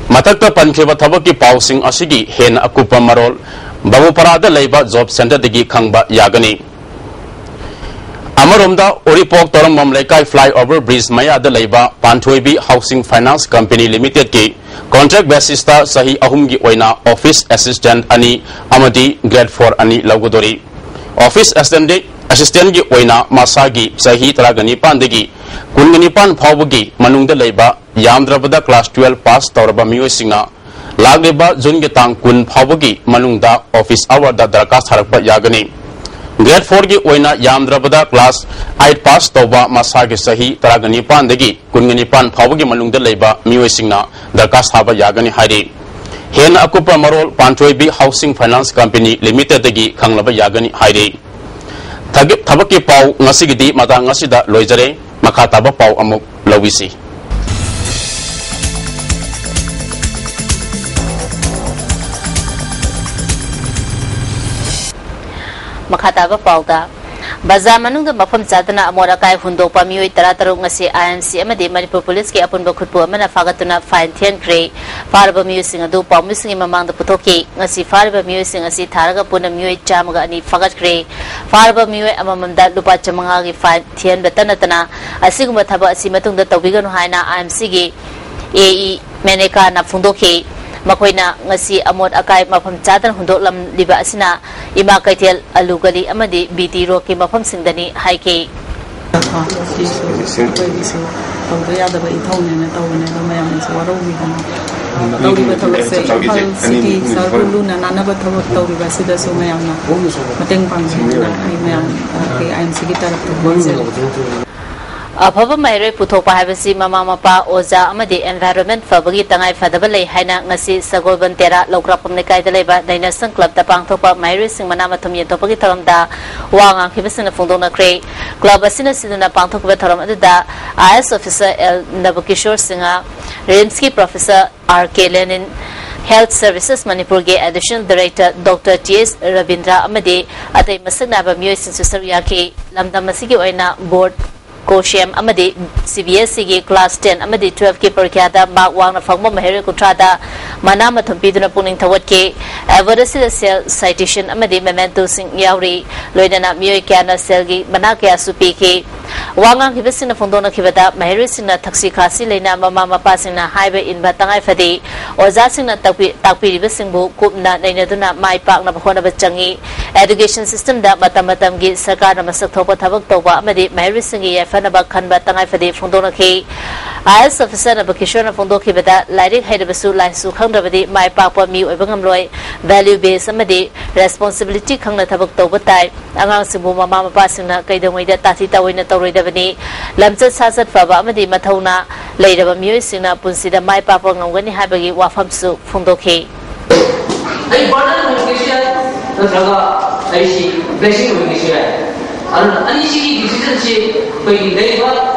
ꯃꯊꯛꯇ ꯄꯟꯈ꯭ꯔꯤꯕ ꯊꯕꯛꯀꯤ ꯄꯥꯎꯁꯤꯡ ꯑꯁꯤꯒꯤ ꯍꯦꯟꯅ ꯑꯀꯨꯞꯄ ꯃꯔꯣꯜ ꯕꯥꯕꯨꯄꯥꯔꯥꯗ ꯂꯩꯕ ꯖꯣꯕ ꯁꯦꯟꯇꯔꯗꯒꯤ ꯈꯪꯕ ꯌꯥꯒꯅꯤ꯫ ꯑꯃꯔꯣꯝꯗ ꯎꯔꯤꯄꯣꯛ ꯇꯧꯔꯝꯕꯝ ꯂꯩꯀꯥꯏ ꯐ꯭ꯂꯥꯏꯑꯣꯚꯔ ꯕ꯭ꯔꯤꯖ ꯃꯌꯥꯗ ꯂꯩꯕ ꯄꯥꯟꯊꯣꯏꯕꯤ ꯍꯥꯎꯁꯤꯡ ꯐꯥꯏꯅꯥꯟꯁ ꯀꯝꯄꯦꯅꯤ ꯂꯤꯃꯤꯇꯦꯗꯀꯤ ꯀꯣꯟꯇ꯭ꯔꯦꯛ ꯕꯦꯁꯤꯁꯇ ꯆꯍꯤ ꯑꯍꯨꯝꯒꯤ ꯑꯣꯏꯅ ꯑꯣꯐꯤꯁ ꯑꯦꯁꯤꯁꯇꯦꯟꯠ ꯑꯅꯤ ꯑꯃꯗꯤ ꯒ꯭ꯔꯦꯗ ꯐꯣꯔ ꯑꯅꯤ ꯂꯧꯒꯗꯣꯔꯤ꯫ ꯑꯣꯐꯤꯁ ꯑꯦꯁꯤꯁꯇꯦꯟꯠ, ꯑꯦꯁꯤꯁꯇꯦꯟꯠꯀꯤ ꯑꯣꯏꯅ ꯃꯁꯥꯒꯤ ꯆꯍꯤ ꯇꯔꯥꯒ ꯅꯤꯄꯥꯟꯗꯒꯤ ꯀꯨꯟꯒ ꯅꯤꯄꯥꯟ ꯐꯥꯎꯕꯒꯤ ꯃꯅꯨꯡꯗ ꯂꯩꯕ, ꯌꯥꯝꯗ꯭ꯔꯕꯗ ꯀ꯭ꯂꯥꯁ ꯇꯨꯋꯦꯜꯐ ꯄꯥꯁ ꯇꯧꯔꯕ ꯃꯤꯑꯣꯏꯁꯤꯡꯅ ꯂꯥꯛꯂꯤꯕ ꯖꯨꯟꯒꯤ ꯇꯥꯡ ꯀꯨꯟ ꯐꯥꯎꯕꯒꯤ ꯃꯅꯨꯡꯗ ꯑꯣꯐꯤꯁ ꯑꯋꯥꯔꯗ ꯗꯔꯈꯥꯁ ꯊꯥꯔꯛꯄ ꯌꯥꯒꯅꯤ꯫ ꯒ꯭ꯔꯦꯗ ꯐꯣꯔꯒꯤ ꯑꯣꯏꯅ ꯌꯥꯝꯗ꯭ꯔꯕꯗ ꯀ꯭ꯂꯥꯁ ꯑꯩꯠ ꯄꯥꯁ ꯇꯧꯕ, ꯃꯁꯥꯒꯤ ꯆꯍꯤ ꯇꯔꯥꯒ ꯅꯤꯄꯥꯟꯗꯒꯤ ꯀꯨꯟꯒ ꯅꯤꯄꯥꯟ ꯐꯥꯎꯕꯒꯤ ꯃꯅꯨꯡꯗ ꯂꯩꯕ ꯃꯤꯑꯣꯏꯁꯤꯡꯅ ꯗꯔꯈꯥꯁ ꯊꯥꯕ ꯌꯥꯒꯅꯤ ꯍꯥꯏꯔꯤ꯫ ꯍꯦꯟꯅ ꯑꯀꯨꯞꯄ ꯃꯔꯣꯜ ꯄꯥꯟꯊꯣꯏꯕꯤ ꯍꯥꯎꯁꯤꯡ ꯐꯥꯏꯅꯥꯟꯁ ꯀꯝꯄꯦꯅꯤ ꯂꯤꯃꯤꯇꯦꯗꯇꯒꯤ ꯈꯪꯂꯕ ꯌꯥꯒꯅꯤ ꯍꯥꯏꯔꯤ꯫ ꯊꯕꯛ-, ꯊꯕꯛꯀꯤ ꯄꯥꯎ ꯉꯁꯤꯒꯤꯗꯤ ꯃꯇꯥꯡ ꯑꯁꯤꯗ ꯂꯣꯏꯖꯔꯦ꯫ ꯃꯈꯥ ꯇꯥꯕ ꯄꯥꯎ ꯑꯃꯨꯛ ꯂꯧꯕꯤꯁꯤ꯫ ꯃꯈꯥ ꯇꯥꯕ ꯄꯥꯎꯗ, ꯕꯖꯥꯔ ꯃꯅꯨꯡꯗ ꯃꯐꯝ ꯆꯥꯗꯅ ꯑꯃꯣꯠ ꯑꯀꯥꯏ ꯍꯨꯟꯗꯣꯛꯄ ꯃꯤꯑꯣꯏ ꯇꯔꯥꯇꯔꯨꯛ ꯉꯁꯤ ꯑꯥꯏ ꯑꯦꯝ ꯁꯤ ꯑꯃꯗꯤ ꯃꯅꯤꯄꯨꯔ ꯄꯨꯂꯤꯁꯀꯤ ꯑꯄꯨꯟꯕ ꯈꯨꯠꯄꯨ ꯑꯃꯅ ꯐꯥꯒꯠꯇꯨꯅ ꯐꯥꯏꯟ ꯊꯤꯍꯟꯈ꯭ꯔꯦ꯫ ꯐꯥꯔꯕ ꯃꯤꯑꯣꯏꯁꯤꯡ ꯑꯗꯨ ꯄꯥꯎꯃꯤꯁꯤꯡꯒꯤ ꯃꯃꯥꯡꯗ ꯄꯨꯊꯣꯛꯈꯤ꯫ ꯉꯁꯤ ꯐꯥꯔꯤꯕ ꯃꯤꯑꯣꯏꯁꯤꯡ ꯑꯁꯤ ꯊꯥꯔꯒ ꯄꯨꯟꯅ ꯃꯤꯑꯣꯏ ꯆꯥꯝꯃꯒ ꯑꯅꯤ ꯐꯥꯒꯠꯈ꯭ꯔꯦ꯫ ꯐꯥꯔꯕ ꯃꯤꯑꯣꯏ ꯑꯃꯃꯝꯗ ꯂꯨꯄꯥ ꯆꯥꯃꯉꯥꯒꯤ ꯐꯥꯏꯟ ꯊꯤꯍꯟꯕꯇ ꯅꯠꯇꯅ, ꯑꯁꯤꯒꯨꯝꯕ ꯊꯕꯛ ꯑꯁꯤ ꯃꯇꯨꯡꯗ ꯇꯧꯕꯤꯒꯅꯨ ꯍꯥꯏꯅ ꯑꯥꯏ ꯑꯦꯝ ꯁꯤꯒꯤ ꯑꯦ ꯏ ꯃꯦꯅꯦꯀꯥꯅ ꯐꯣꯡꯗꯣꯛꯈꯤ꯫ ꯃꯈꯣꯏꯅ ꯉꯁꯤ ꯑꯃꯣꯠ ꯑꯀꯥꯏ ꯃꯐꯝ ꯆꯥꯗꯅ ꯍꯨꯟꯗꯣꯛꯂꯝꯂꯤꯕ ꯑꯁꯤꯅ ꯏꯃꯥ ꯀꯩꯊꯦꯜ, ꯑꯂꯨ ꯒꯂꯤ ꯑꯃꯗꯤ ꯕꯤ ꯇꯤ ꯔꯣꯗꯀꯤ ꯃꯐꯝꯁꯤꯡꯗꯅꯤ ꯍꯥꯏꯈꯤ꯫ ꯁꯤꯁꯨ ꯑꯩꯈꯣꯏꯒꯤꯁꯨ ꯇꯧꯗ ꯌꯥꯗꯕ ꯏꯊꯧꯅꯦꯅ ꯇꯧꯕꯅꯦ, ꯑꯗꯣ ꯃꯌꯥꯝꯅꯁꯨ ꯋꯥꯔꯧꯕꯤꯒꯅꯨ꯫ ꯇꯧꯔꯤꯕ ꯊꯕꯛꯁꯦ ꯏꯝꯐꯥꯜ ꯁꯤꯇꯤ ꯁꯍꯔꯕꯨ ꯂꯨꯅ ꯅꯥꯟꯅꯕ ꯊꯕꯛ ꯇꯧꯔꯤꯕ ꯑꯁꯤꯗꯁꯨ ꯃꯌꯥꯝꯅ ꯃꯇꯦꯡ ꯄꯥꯡꯕꯤꯌꯨꯅ ꯑꯩ ꯃꯌꯥꯝ, ꯑꯩꯈꯣꯏ ꯑꯥꯏ ꯑꯦꯝ ꯁꯤꯒꯤ ꯇꯔꯞꯇ ꯅꯤꯡꯖꯔꯤ꯫ ꯑꯐꯕ ꯃꯍꯩꯔꯣꯏ ꯄꯨꯊꯣꯛꯄ ꯍꯥꯏꯕꯁꯤ ꯃꯃꯥ ꯃꯄꯥ, ꯑꯣꯖꯥ ꯑꯃꯗꯤ environment ꯐꯕꯒꯤ ꯇꯉꯥꯏ ꯐꯗꯕ ꯂꯩ ꯍꯥꯏꯅ ꯉꯁꯤ ꯁꯒꯣꯜꯕꯟ ꯇꯦꯔꯥ ꯂꯧꯀ꯭ꯔꯥꯛꯄꯝ ꯂꯩꯀꯥꯏꯗ ꯂꯩꯕ ꯗꯥꯏꯅꯁꯟ ꯀ꯭ꯂꯕꯇ ꯄꯥꯡꯊꯣꯛꯄ ꯃꯍꯩꯔꯣꯏꯁꯤꯡ ꯃꯅꯥ ꯃꯊꯨꯝ ꯌꯦꯟꯊꯣꯛꯄꯒꯤ ꯊꯧꯔꯝꯗ ꯋꯥ ꯉꯥꯡꯈꯤꯕꯁꯤꯡꯅ ꯐꯣꯡꯗꯣꯛꯅꯈ꯭ꯔꯦ꯫ ꯀ꯭ꯂꯕ ꯑꯁꯤꯅ ꯁꯤꯟꯗꯨꯅ ꯄꯥꯡꯊꯣꯛꯈꯤꯕ ꯊꯧꯔꯝ ꯑꯗꯨꯗ IAS officer L ꯅꯕꯀꯤꯁꯣꯔ Singh, RIMSꯀꯤ professor R K Lenin, Health Services ꯃꯅꯤꯄꯨꯔꯒꯤ additional director Doctor T S Rabindra ꯑꯃꯗꯤ ꯑꯇꯩ ꯃꯁꯛ ꯅꯥꯏꯕ ꯃꯤꯑꯣꯏꯁꯤꯡꯁꯨ ꯁꯔꯨꯛ ꯌꯥꯈꯤ꯫ ꯂꯝꯗꯝ ꯑꯁꯤꯒꯤ ꯑꯣꯏꯅ board COHAM ꯑꯃꯗꯤ CBSEꯒꯤ class ten ꯑꯃꯗꯤ twelveꯀꯤ ꯄꯔꯤꯈ꯭ꯌꯥꯗ mark ꯋꯥꯡꯅ ꯐꯪꯕ ꯃꯍꯩꯔꯣꯏ ꯀꯨꯟꯊ꯭ꯔꯥꯗ ꯃꯅꯥ ꯃꯊꯨꯝ ꯄꯤꯗꯨꯅ ꯄꯨꯛꯅꯤꯡ ꯊꯧꯒꯠꯈꯤ꯫ Award ꯑꯁꯤꯗ ꯁꯦꯜ, citation ꯑꯃꯗꯤ mementoꯁꯤꯡ ꯌꯥꯎꯔꯤ꯫ ꯂꯣꯏꯅꯅ ꯃꯤꯑꯣꯏ ꯀꯌꯥꯅ ꯁꯦꯜꯒꯤ ꯃꯅꯥ ꯀꯌꯥꯁꯨ ꯄꯤꯈꯤ꯫ ꯋꯥ ꯉꯥꯡꯈꯤꯕꯁꯤꯡꯅ ꯐꯣꯡꯗꯣꯛꯅꯈꯤꯕꯗ, ꯃꯍꯩꯔꯣꯏꯁꯤꯡꯅ ꯊꯛꯁꯤ ꯈꯥꯁꯤ ꯂꯩꯅ ꯃꯃꯥ ꯃꯄꯥꯁꯤꯡꯅ ꯍꯥꯏꯕ ꯏꯟꯕ ꯇꯉꯥꯏ ꯐꯗꯦ꯫ ꯑꯣꯖꯥꯁꯤꯡꯅ ꯇꯥꯛꯄꯤ-, ꯇꯥꯛꯄꯤꯔꯤꯕꯁꯤꯡꯕꯨ ꯀꯨꯞꯅ ꯅꯩꯅꯗꯨꯅ ꯃꯥꯏ ꯄꯥꯛꯅꯕ ꯍꯣꯠꯅꯕ ꯆꯪꯏ꯫ Education systemꯗ ꯃꯇꯝ ꯃꯇꯝꯒꯤ ꯁꯔꯀꯥꯔꯅ ꯃꯁꯛ ꯊꯣꯛꯄ ꯊꯕꯛ ꯇꯧꯕ ꯑꯃꯗꯤ ꯃꯍꯩꯔꯣꯏꯁꯤꯡꯒꯤ ꯌꯥꯏꯐꯅꯕ ꯈꯟꯕ ꯇꯉꯥꯏ ꯐꯗꯦ ꯐꯣꯡꯗꯣꯛꯅꯈꯤ꯫ IAS officer ꯅꯕꯀꯤꯁꯣꯔꯅ ꯐꯣꯡꯗꯣꯛꯈꯤꯕꯗ, ꯂꯥꯏꯔꯤꯛ ꯍꯩꯔꯕꯁꯨ ꯂꯥꯏꯁꯨ ꯈꯪꯗ꯭ꯔꯕꯗꯤ ꯃꯥꯏ ꯄꯥꯛꯄ ꯃꯤ ꯑꯣꯏꯕ ꯉꯝꯂꯣꯏ꯫ Value base ꯑꯃꯗꯤ responsibility ꯈꯪꯅ ꯊꯕꯛ ꯇꯧꯕ ꯇꯥꯏ꯫ ꯑꯉꯥꯡꯁꯤꯡꯕꯨ ꯃꯃꯥ ꯃꯄꯥꯁꯤꯡꯅ ꯀꯩꯗꯧꯉꯩꯗ ꯇꯥꯊꯤ ꯇꯥꯑꯣꯏꯅ ꯇꯧꯔꯣꯏꯗꯕꯅꯤ꯫ ꯂꯝꯆꯠ ꯁꯥꯖꯠ ꯐꯕ ꯑꯃꯗꯤ ꯃꯊꯧꯅꯥ ꯂꯩꯔꯕ ꯃꯤꯑꯣꯏꯁꯤꯡꯅ ꯄꯨꯟꯁꯤꯗ ꯃꯥꯏ ꯄꯥꯛꯄ ꯉꯝꯒꯅꯤ ꯍꯥꯏꯕꯒꯤ ꯋꯥꯐꯝꯁꯨ ꯐꯣꯡꯗꯣꯛꯈꯤ꯫ ꯑꯩ burden ꯑꯣꯏꯒꯦꯁꯨ ꯌꯥꯏ, ꯅꯠꯇ꯭ꯔꯒ ꯑꯩꯁꯤ blessing ꯑꯣꯏꯒꯦꯁꯨ ꯌꯥꯏ꯫ ꯑꯗꯨꯅ ꯑꯅꯤꯁꯤꯒꯤ decisionꯁꯤ ꯑꯩꯈꯣꯏꯒꯤ ꯂꯩꯔꯤꯕ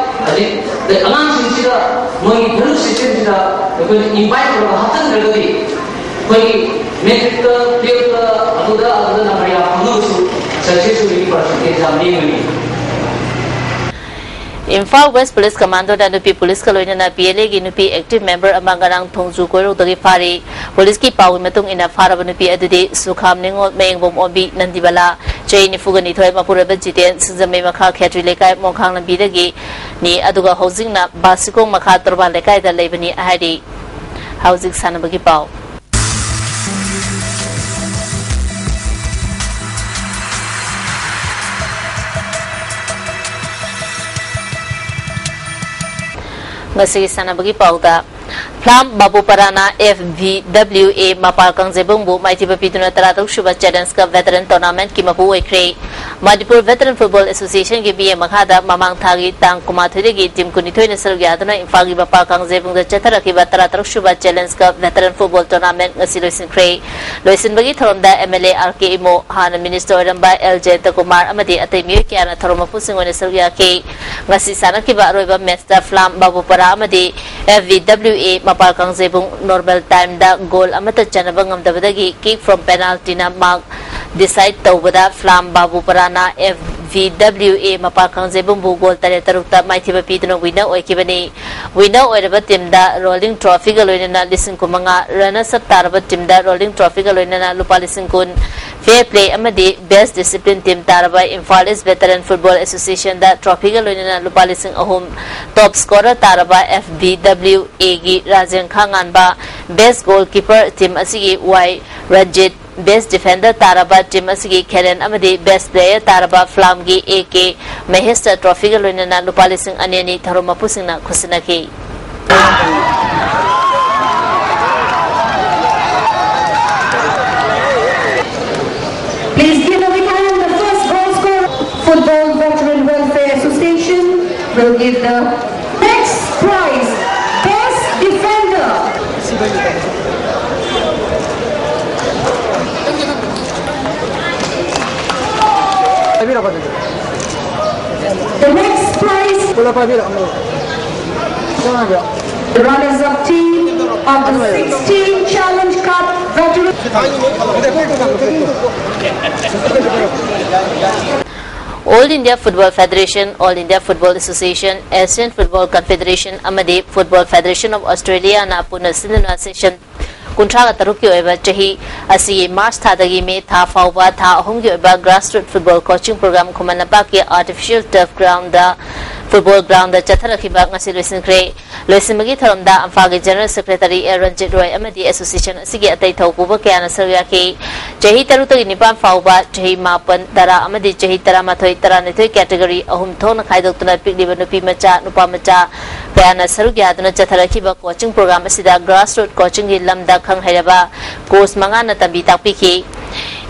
ꯍꯧꯖꯤꯛ ꯑꯉꯥꯡꯁꯤꯡꯁꯤꯗ ꯃꯣꯏꯒꯤ value systemꯁꯤꯗ ꯑꯩꯈꯣꯏꯅ imbibe ꯇꯧꯔꯒ ꯍꯥꯞꯆꯤꯟꯗ꯭ꯔꯒꯗꯤ ꯑꯩꯈꯣꯏꯒꯤ matricꯇ, twelveꯇ, ꯑꯗꯨꯗ, ꯑꯗꯨꯗ number ꯌꯥꯝ ꯐꯪꯉꯒꯁꯨ success ꯑꯣꯏꯕꯒꯤ percentage ꯌꯥꯝ ꯅꯦꯝꯒꯅꯤ꯫ ꯏꯝꯐꯥꯜ West Police Commandoꯗ ꯅꯨꯄꯤ ꯄꯨꯂꯤꯁꯀ ꯂꯣꯏꯅꯅ PLAꯒꯤ ꯅꯨꯄꯤ active member ꯑꯃ ꯉꯔꯥꯡ ꯊꯣꯡꯖꯨ ꯀꯣꯏꯔꯧꯗꯒꯤ ꯐꯥꯔꯤ꯫ ꯄꯨꯂꯤꯁꯀꯤ ꯄꯥꯎꯒꯤ ꯃꯇꯨꯡ ꯏꯟꯅ, ꯐꯥꯔꯕ ꯅꯨꯄꯤ ꯑꯗꯨꯗꯤ ꯁꯨꯈꯥꯝ ꯅꯤꯉꯣꯜ, ꯃꯌꯦꯡꯕꯝ ꯑꯣꯝꯕꯤ, ꯅꯟꯗꯤꯕꯂꯥ, ꯆꯍꯤ ꯅꯤꯐꯨꯒ ꯅꯤꯊꯣꯏ, ꯃꯄꯨꯔꯣꯏꯕ ꯖꯤꯇꯦꯟ, ꯁꯤꯡꯖꯃꯩ ꯃꯈꯥ ꯈꯦꯇ꯭ꯔꯤ ꯂꯩꯀꯥꯏ, ꯃꯣꯡꯈꯥꯡ ꯂꯝꯕꯤꯗꯒꯤꯅꯤ, ꯑꯗꯨꯒ ꯍꯧꯖꯤꯛꯅ ꯕꯥꯁꯤꯀꯣꯡ ꯃꯈꯥ ꯇꯣꯔꯕꯥꯟ ꯂꯩꯀꯥꯏꯗ ꯂꯩꯕꯅꯤ ꯍꯥꯏꯔꯤ꯫ ꯍꯧꯖꯤꯛ ꯁꯥꯟꯅꯕꯒꯤ ꯄꯥꯎ꯫ ꯉꯁꯤꯒꯤ ꯁꯥꯟꯅꯕꯒꯤ ꯄꯥꯎꯗ, ꯐ꯭ꯂꯥꯝ ꯕꯥꯕꯨꯄꯔꯥꯅ FVWA ꯃꯄꯥꯜ ꯀꯥꯡꯖꯩꯕꯨꯡꯕꯨ ꯃꯥꯏꯊꯤꯕ ꯄꯤꯗꯨꯅ ꯇꯔꯥꯇꯔꯨꯛ ꯁꯨꯕ Challengeꯀ Veteran Tournamentꯀꯤ ꯃꯄꯨ ꯑꯣꯏꯈ꯭ꯔꯦ꯫ ꯃꯅꯤꯄꯨꯔ ꯚꯦꯇꯔꯟ ꯐꯨꯠꯕꯣꯜ ꯑꯦꯁꯣꯁꯤꯌꯦꯁꯟꯒꯤ ꯃꯤꯠꯌꯦꯡ ꯃꯈꯥꯗ ꯃꯃꯥꯡ ꯊꯥꯒꯤ ꯇꯥꯡ ꯀꯨꯟꯃꯥꯊꯣꯏꯗꯒꯤ ꯇꯤꯝ ꯀꯨꯟꯅꯤꯊꯣꯏꯅ ꯁꯔꯨꯛ ꯌꯥꯗꯨꯅ ꯏꯝꯐꯥꯜꯒꯤ ꯃꯄꯥꯜ ꯀꯥꯡꯖꯩꯕꯨꯡꯗ ꯆꯠꯊꯔꯛꯈꯤꯕ ꯇꯔꯥꯇꯔꯨꯛ ꯁꯨꯕ ꯆꯦꯂꯦꯟꯖ ꯀꯞ ꯚꯦꯇꯔꯟ ꯐꯨꯠꯕꯣꯜ ꯇꯣꯔꯅꯥꯃꯦꯟ ꯉꯁꯤ ꯂꯣꯏꯁꯤꯟꯈ꯭ꯔꯦ꯫ ꯂꯣꯏꯁꯤꯟꯕꯒꯤ ꯊꯧꯔꯝꯗ ꯑꯦꯝ ꯑꯦꯜ ꯑꯦ ꯑꯥꯔ ꯀꯦ ꯏꯃꯣ, ꯍꯥꯟꯅ ꯃꯤꯅꯤꯁꯇꯔ ꯑꯣꯏꯔꯝꯕ ꯑꯦꯜ ꯖꯌꯟꯇ ꯀꯨꯃꯥꯔ ꯑꯃꯗꯤ ꯑꯇꯩ ꯃꯤꯑꯣꯏ ꯀꯌꯥꯅ ꯊꯧꯔꯝ ꯃꯄꯨꯁꯤꯡ ꯑꯣꯏꯅ ꯁꯔꯨꯛ ꯌꯥꯈꯤ꯫ ꯉꯁꯤ ꯁꯥꯟꯅꯈꯤꯕ ꯑꯔꯣꯏꯕ ꯃꯦꯆꯇ ꯐ꯭ꯂꯥꯝ ꯕꯥꯕꯨꯄꯔꯥ ꯑꯃꯗꯤ ꯑꯦꯐ ꯚꯤ ꯗꯕ꯭ꯂꯤꯎ ꯑꯦ ꯃꯄꯥꯜ ꯀꯥꯡꯖꯩꯕꯨꯡ ꯅꯣꯔꯃꯦꯜ ꯇꯥꯏꯝꯗ ꯒꯣꯜ ꯑꯃꯠꯇ ꯆꯟꯅꯕ ꯉꯝꯗꯕꯗꯒꯤ ꯀꯤꯛ ꯐ꯭ꯔꯣꯝ ꯄꯦꯅꯥꯜꯇꯤꯅ ꯃꯥꯔꯛ ꯗꯤꯁꯥꯏꯗ ꯇꯧꯕꯗ ꯐ꯭ꯂꯥꯝ ꯕꯥꯕꯨꯄꯔꯥꯅ ꯑꯦꯐ ꯚꯤ ꯗꯕ꯭ꯂꯤꯎ ꯑꯦ ꯃꯄꯥꯜ ꯀꯥꯡꯖꯩꯕꯨꯡꯕꯨ ꯒꯣꯜ ꯇꯔꯦꯠ ꯇꯔꯨꯛꯇ ꯃꯥꯏꯊꯤꯕ ꯄꯤꯗꯨꯅ ꯋꯤꯟꯅꯔ ꯑꯣꯏꯈꯤꯕꯅꯤ꯫ ꯋꯤꯟꯅꯔ ꯑꯣꯏꯔꯕ ꯇꯤꯝꯗ ꯔꯣꯂꯤꯡ ꯇ꯭ꯔꯣꯐꯤꯒ ꯂꯣꯏꯅꯅ ꯂꯤꯁꯤꯡ ꯀꯨꯟꯃꯉꯥ, ꯔꯅꯔꯁ ꯑꯞ ꯇꯥꯔꯕ ꯇꯤꯝꯗ ꯔꯣꯂꯤꯡ ꯇ꯭ꯔꯣꯐꯤꯒ ꯂꯣꯏꯅꯅ ꯂꯨꯄꯥ ꯂꯤꯁꯤꯡ ꯀꯨꯟ, ꯐꯦꯌꯔ ꯄ꯭ꯂꯦ ꯑꯃꯗꯤ ꯕꯦꯁ ꯗꯤꯁꯤꯄ꯭ꯂꯤꯟ ꯇꯤꯝ ꯇꯥꯔꯕ ꯏꯝꯐꯥꯜ ꯏꯁ ꯚꯦꯇꯔꯟ ꯐꯨꯠꯕꯣꯜ ꯑꯦꯁꯣꯁꯤꯌꯦꯁꯟꯗ ꯇ꯭ꯔꯣꯐꯤꯒ ꯂꯣꯏꯅꯅ ꯂꯨꯄꯥ ꯂꯤꯁꯤꯡ ꯑꯍꯨꯝ, ꯇꯣꯞ ꯁ꯭ꯀꯣꯔꯔ ꯇꯥꯔꯕ ꯑꯦꯐ ꯚꯤ ꯗꯕ꯭ꯂꯤꯎ ꯑꯦꯒꯤ ꯔꯥꯖꯦꯟ ꯈꯥꯉꯥꯟꯕ, ꯕꯦꯁ ꯒꯣꯜ ꯀꯤꯄꯔ ꯇꯤꯝ ꯑꯁꯤꯒꯤ ꯋꯥꯏ ꯔꯟꯖꯤꯠ, ꯕꯦꯁ ꯗꯤꯐꯦꯟꯗꯔ ꯇꯥꯔꯕ ꯇꯤꯝ ꯑꯁꯤꯒꯤ ꯈꯦꯔꯦꯟ ꯑꯃꯗꯤ ꯕꯦꯁ ꯄ꯭ꯂꯦꯌꯔ ꯇꯥꯔꯕ ꯐ꯭ꯂꯥꯝꯒꯤ ꯑꯦ ꯀꯦ ꯃꯍꯦꯁꯇ ꯇ꯭ꯔꯣꯐꯤꯒ ꯂꯣꯏꯅꯅ ꯂꯨꯄꯥ ꯂꯤꯁꯤꯡ ꯑꯅꯤ ꯑꯅꯤ ꯊꯧꯔꯝ ꯃꯄꯨꯁꯤꯡꯅ ꯈꯨꯠꯁꯤꯟꯅꯈꯤ꯫ Please give a big hand the first goal scorer. Football Veteran Welfare Association will give the next prize, Best Defender. The next prize, the runners-up team of the sixteen Challenge Cup Veteran. All India Football Federation, All India Football Association, Asian Football Confederation ꯑꯃꯗꯤ Football Federation of Australia ꯅ ꯄꯨꯟꯅ ꯁꯤꯟꯗꯨꯅ session ꯀꯨꯟꯊ꯭ꯔꯥꯒ ꯇꯔꯨꯛꯀꯤ ꯑꯣꯏꯕ ꯆꯍꯤ ꯑꯁꯤꯒꯤ March ꯊꯥꯗꯒꯤ ꯃꯦ ꯊꯥ ꯐꯥꯎꯕ ꯊꯥ ꯑꯍꯨꯝꯒꯤ ꯑꯣꯏꯕ grassroots football coaching program ꯈꯨꯃꯟ ꯂꯝꯄꯥꯛꯀꯤ artificial turf ground ꯗ, football ground ꯗ ꯆꯠꯊꯔꯛꯈꯤꯕ ꯉꯁꯤ ꯂꯣꯏꯁꯤꯟꯈ꯭ꯔꯦ꯫ ꯂꯣꯏꯁꯤꯟꯕꯒꯤ ꯊꯧꯔꯝꯗ ꯑꯝꯐꯥꯒꯤ General Secretary ꯑꯦ ꯔꯟꯖꯤꯠ ꯔꯣꯏ ꯑꯃꯗꯤ association ꯑꯁꯤꯒꯤ ꯑꯇꯩ ꯊꯧꯄꯨꯕ ꯀꯌꯥꯅ ꯁꯔꯨꯛ ꯌꯥꯈꯤ꯫ ꯆꯍꯤ ꯇꯔꯨꯛꯇꯒꯤ ꯅꯤꯄꯥꯟ ꯐꯥꯎꯕ, ꯆꯍꯤ ꯃꯥꯄꯟ, ꯇꯔꯥ ꯑꯃꯗꯤ ꯆꯍꯤ ꯇꯔꯥꯃꯥꯊꯣꯏ, ꯇꯔꯥꯅꯤꯊꯣꯏ category ꯑꯍꯨꯝ ꯊꯣꯛꯅ ꯈꯥꯏꯗꯣꯛꯇꯨꯅ ꯄꯤꯛꯂꯤꯕ ꯅꯨꯄꯤ ꯃꯆꯥ, ꯅꯨꯄꯥ ꯃꯆꯥ ꯀꯌꯥꯅ ꯁꯔꯨꯛ ꯌꯥꯗꯨꯅ ꯆꯠꯊꯔꯛꯈꯤꯕ coaching program ꯑꯁꯤꯗ grassroots coaching ꯒꯤ ꯂꯝꯗ ꯈꯪ ꯍꯩꯔꯕ coach ꯃꯉꯥꯅ ꯇꯝꯕꯤ ꯇꯥꯛꯄꯤꯈꯤ꯫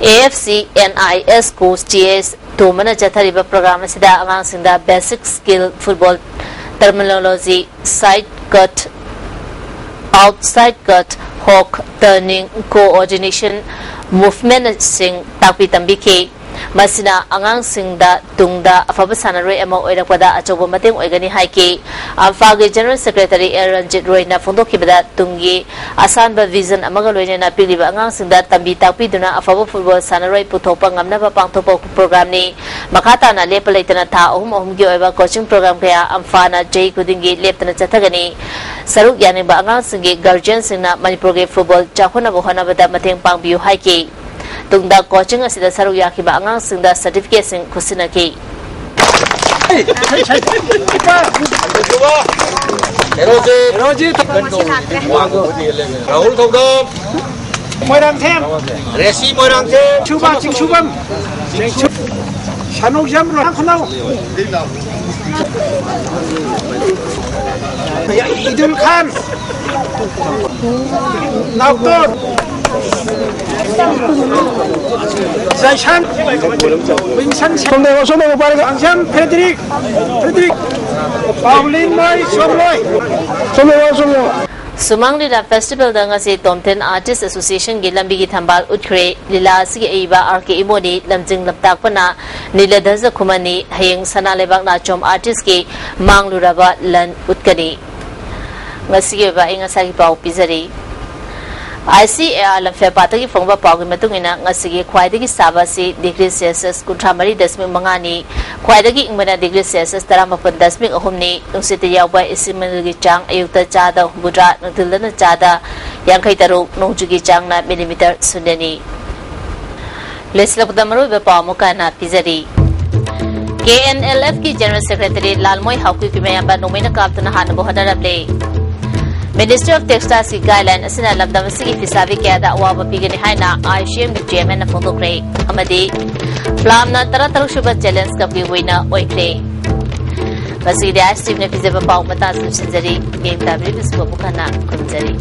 A F C and I S coach T ꯑꯦꯁ ꯇꯣꯝꯕꯅ ꯆꯠꯊꯔꯤꯕ ꯄ꯭ꯔꯣꯒ꯭ꯔꯥꯝ ꯑꯁꯤꯗ ꯑꯉꯥꯡꯁꯤꯡꯗ basic skill, football terminology, side cut, outside cut, hook, turning, coordination, movementꯁꯤꯡ ꯇꯥꯛꯄꯤ ꯇꯝꯕꯤꯈꯤ꯫ ꯃꯁꯤꯅ ꯑꯉꯥꯡꯁꯤꯡꯗ ꯇꯨꯡꯗ ꯑꯐꯕ ꯁꯥꯟꯅꯔꯣꯏ ꯑꯃ ꯑꯣꯏꯔꯛꯄꯗ ꯑꯆꯧꯕ ꯃꯇꯦꯡ ꯑꯣꯏꯒꯅꯤ ꯍꯥꯏꯈꯤ꯫ ꯑꯝꯐꯥꯒꯤ General Secretary ꯑꯦꯜ ꯔꯟꯖꯤꯠ ꯔꯣꯏꯅ ꯐꯣꯡꯗꯣꯛꯈꯤꯕꯗ, ꯇꯨꯡꯒꯤ ꯑꯁꯥꯟꯕ vision ꯑꯃꯒ ꯂꯣꯏꯅꯅ ꯄꯤꯛꯂꯤꯕ ꯑꯉꯥꯡꯁꯤꯡꯗ ꯇꯝꯕꯤ ꯇꯥꯛꯄꯤꯗꯨꯅ ꯑꯐꯕ football ꯁꯥꯟꯅꯔꯣꯏ ꯄꯨꯊꯣꯛꯄ ꯉꯝꯅꯕ ꯄꯥꯡꯊꯣꯛꯄ programꯅꯤ꯫ ꯃꯈꯥ ꯇꯥꯅ ꯂꯦꯞꯄ ꯂꯩꯇꯅ ꯊꯥ ꯑꯍꯨꯝ ꯑꯍꯨꯝꯒꯤ ꯑꯣꯏꯕ coaching program ꯀꯌꯥ ꯑꯝꯐꯥꯅ ꯆꯍꯤ ꯈꯨꯗꯤꯡꯒꯤ ꯂꯦꯞꯇꯅ ꯆꯠꯊꯒꯅꯤ꯫ ꯁꯔꯨꯛ ꯌꯥꯅꯤꯡꯕ ꯑꯉꯥꯡꯁꯤꯡꯒꯤ guardianꯁꯤꯡꯅ ꯃꯅꯤꯄꯨꯔꯒꯤ football ꯆꯥꯎꯈꯠꯅꯕ ꯍꯣꯠꯅꯕꯗ ꯃꯇꯦꯡ ꯄꯥꯡꯕꯤꯌꯨ ꯍꯥꯏꯈꯤ꯫ ꯇꯨꯡꯗ coaching ꯑꯁꯤꯗ ꯁꯔꯨꯛ ꯌꯥꯈꯤꯕ ꯑꯉꯥꯡꯁꯤꯡꯗ certificateꯁꯤꯡ ꯈꯨꯠꯁꯤꯟꯅꯈꯤ꯫ ꯍꯦꯔꯣꯖꯤꯠ꯫ ꯍꯦꯔꯣꯖꯤꯠ꯫ ꯔꯥꯍꯨꯜ ꯊꯧꯗꯥꯝ꯫ ꯃꯣꯏꯔꯥꯡꯊꯦꯝ꯫ ꯔꯦꯁꯤ ꯃꯣꯏꯔꯥꯡꯊꯦꯝ꯫ ꯁꯨꯕ ꯆꯤꯡꯁꯨꯕꯝ꯫ ꯁꯅꯧꯖꯝ ꯔꯣꯍꯥꯡ ꯈꯨꯅꯧ꯫ ꯏꯗꯨꯜ ꯈꯥꯟ꯫ ꯅꯥꯎꯇꯣꯟ꯫ ꯖꯥꯏꯁꯥꯟ꯫ ꯋꯤꯟꯁꯟ꯫ ꯁꯣꯝꯗ ꯌꯦꯡꯉꯣ, ꯁꯣꯝꯗ ꯌꯦꯡꯉꯣ, ꯄꯥꯏꯔꯒ꯫ ꯀꯥꯡꯖꯝ ꯐ꯭ꯔꯦꯗꯔꯤꯛ꯫ ꯐ꯭ꯔꯦꯗꯔꯤꯛ꯫ ꯄꯥꯎꯂꯤꯟ ꯃꯥꯏ ꯁꯣꯝꯂꯣꯏ꯫ ꯁꯣꯝꯗ ꯌꯦꯡꯉꯣ, ꯁꯣꯝꯗ ꯌꯦꯡꯉꯣ꯫ ꯁꯨꯃꯥꯡ ꯂꯤꯂꯥ ꯐꯦꯁꯇꯤꯚꯦꯜꯗ ꯉꯁꯤ ꯇꯣꯝꯊꯤꯟ ꯑꯥꯔꯇꯤꯁ ꯑꯦꯁꯣꯁꯤꯌꯦꯁꯟꯒꯤ ꯂꯝꯕꯤꯒꯤ ꯊꯝꯕꯥꯜ ꯎꯠꯈ꯭ꯔꯦ꯫ ꯂꯤꯂꯥ ꯑꯁꯤꯒꯤ ꯑꯏꯕ ꯑꯥꯔ ꯀꯦ ꯏꯃꯣꯅꯤ, ꯂꯝꯖꯤꯡ ꯂꯝꯇꯥꯛꯄꯅ ꯅꯤꯂꯙꯖ ꯈꯨꯃꯟꯅꯤ꯫ ꯍꯌꯦꯡ ꯁꯅꯥ ꯂꯩꯕꯥꯛ ꯅꯥꯆꯣꯝ ꯑꯥꯔꯇꯤꯁꯀꯤ ꯃꯥꯡꯂꯨꯔꯕ ꯂꯟ ꯎꯠꯀꯅꯤ꯫ ꯉꯁꯤꯒꯤ ꯑꯣꯏꯕ ꯑꯏꯪ ꯑꯁꯥꯒꯤ ꯄꯥꯎ ꯄꯤꯖꯔꯤ꯫ ꯑꯥꯏ ꯁꯤ ꯑꯦ ꯑꯥꯔ ꯂꯝꯐꯦꯜꯄꯥꯠꯇꯒꯤ ꯐꯪꯕ ꯄꯥꯎꯒꯤ ꯃꯇꯨꯡ ꯏꯟꯅ, ꯉꯁꯤꯒꯤ ꯈ꯭ꯋꯥꯏꯗꯒꯤ ꯁꯥꯕ ꯑꯁꯤ degree Celsius ꯀꯨꯟꯊ꯭ꯔꯥ ꯃꯔꯤ ꯗꯁꯃꯤꯛ ꯃꯉꯥꯅꯤ, ꯈ꯭ꯋꯥꯏꯗꯒꯤ ꯏꯪꯕꯅ degree Celsius ꯇꯔꯥꯃꯥꯄꯟ ꯗꯁꯃꯤꯛ ꯑꯍꯨꯝꯅꯤ꯫ ꯅꯨꯡꯁꯤꯠꯇ ꯌꯥꯎꯕ ꯏꯁꯤꯡ ꯃꯅꯤꯜꯒꯤ ꯆꯥꯡ ꯑꯌꯨꯛꯇ ꯆꯥꯗ ꯍꯨꯝꯐꯨꯇꯔꯥ, ꯅꯨꯡꯊꯤꯜꯗꯅ ꯆꯥꯗ ꯌꯥꯡꯈꯩ ꯇꯔꯨꯛ, ꯅꯣꯡꯖꯨꯒꯤ ꯆꯥꯡꯅ millimeter ꯁꯨꯞꯅꯅꯤ꯫ ꯂꯣꯏꯁꯤꯜꯂꯛꯄꯗ ꯃꯔꯨꯑꯣꯏꯕ ꯄꯥꯎ ꯑꯃꯨꯛ ꯍꯟꯅ ꯄꯤꯖꯔꯤ꯫ ꯀꯦ ꯑꯦꯟ ꯑꯦꯜ ꯑꯦꯐꯀꯤ General Secretary ꯂꯥꯜꯃꯣꯏ ꯍꯥꯎꯀꯤꯞꯀꯤ ꯃꯌꯥꯝꯕ ꯅꯣꯡꯃꯩꯅ ꯀꯥꯞꯇꯨꯅ ꯍꯥꯠꯅꯕ ꯍꯣꯠꯅꯔꯝꯂꯦ꯫ Ministry of Textilesꯀꯤ guideline ꯑꯁꯤꯅ ꯂꯝꯗꯝ ꯑꯁꯤꯒꯤ ꯐꯤꯁꯥꯕꯤ ꯀꯌꯥꯗ ꯑꯋꯥꯕ ꯄꯤꯒꯅꯤ ꯍꯥꯏꯅ ꯑꯥꯏ ꯁꯤ ꯑꯦꯝꯒꯤ ꯆꯦꯌꯔꯃꯦꯟꯅ ꯐꯣꯡꯗꯣꯛꯈ꯭ꯔꯦ꯫ ꯑꯃꯗꯤ ꯐ꯭ꯂꯥꯝꯅ ꯇꯔꯥꯇꯔꯨꯛ ꯁꯨꯕ Challenge Cupꯀꯤ winner ꯑꯣꯏꯈ꯭ꯔꯦ꯫ ꯃꯁꯤꯒꯤꯗꯤ ꯑꯥꯏ ꯑꯦꯁ ꯇꯤꯚꯤꯅ ꯄꯤꯖꯕ ꯄꯥꯎ ꯃꯇꯥꯡ ꯑꯁꯤꯗ ꯂꯣꯏꯁꯤꯟꯖꯔꯤ꯫ ꯃꯤꯠꯌꯦꯡ ꯇꯥꯕꯤꯔꯤꯕꯁꯤꯕꯨ ꯑꯃꯨꯛ ꯍꯟꯅ ꯈꯨꯔꯨꯝꯖꯔꯤ꯫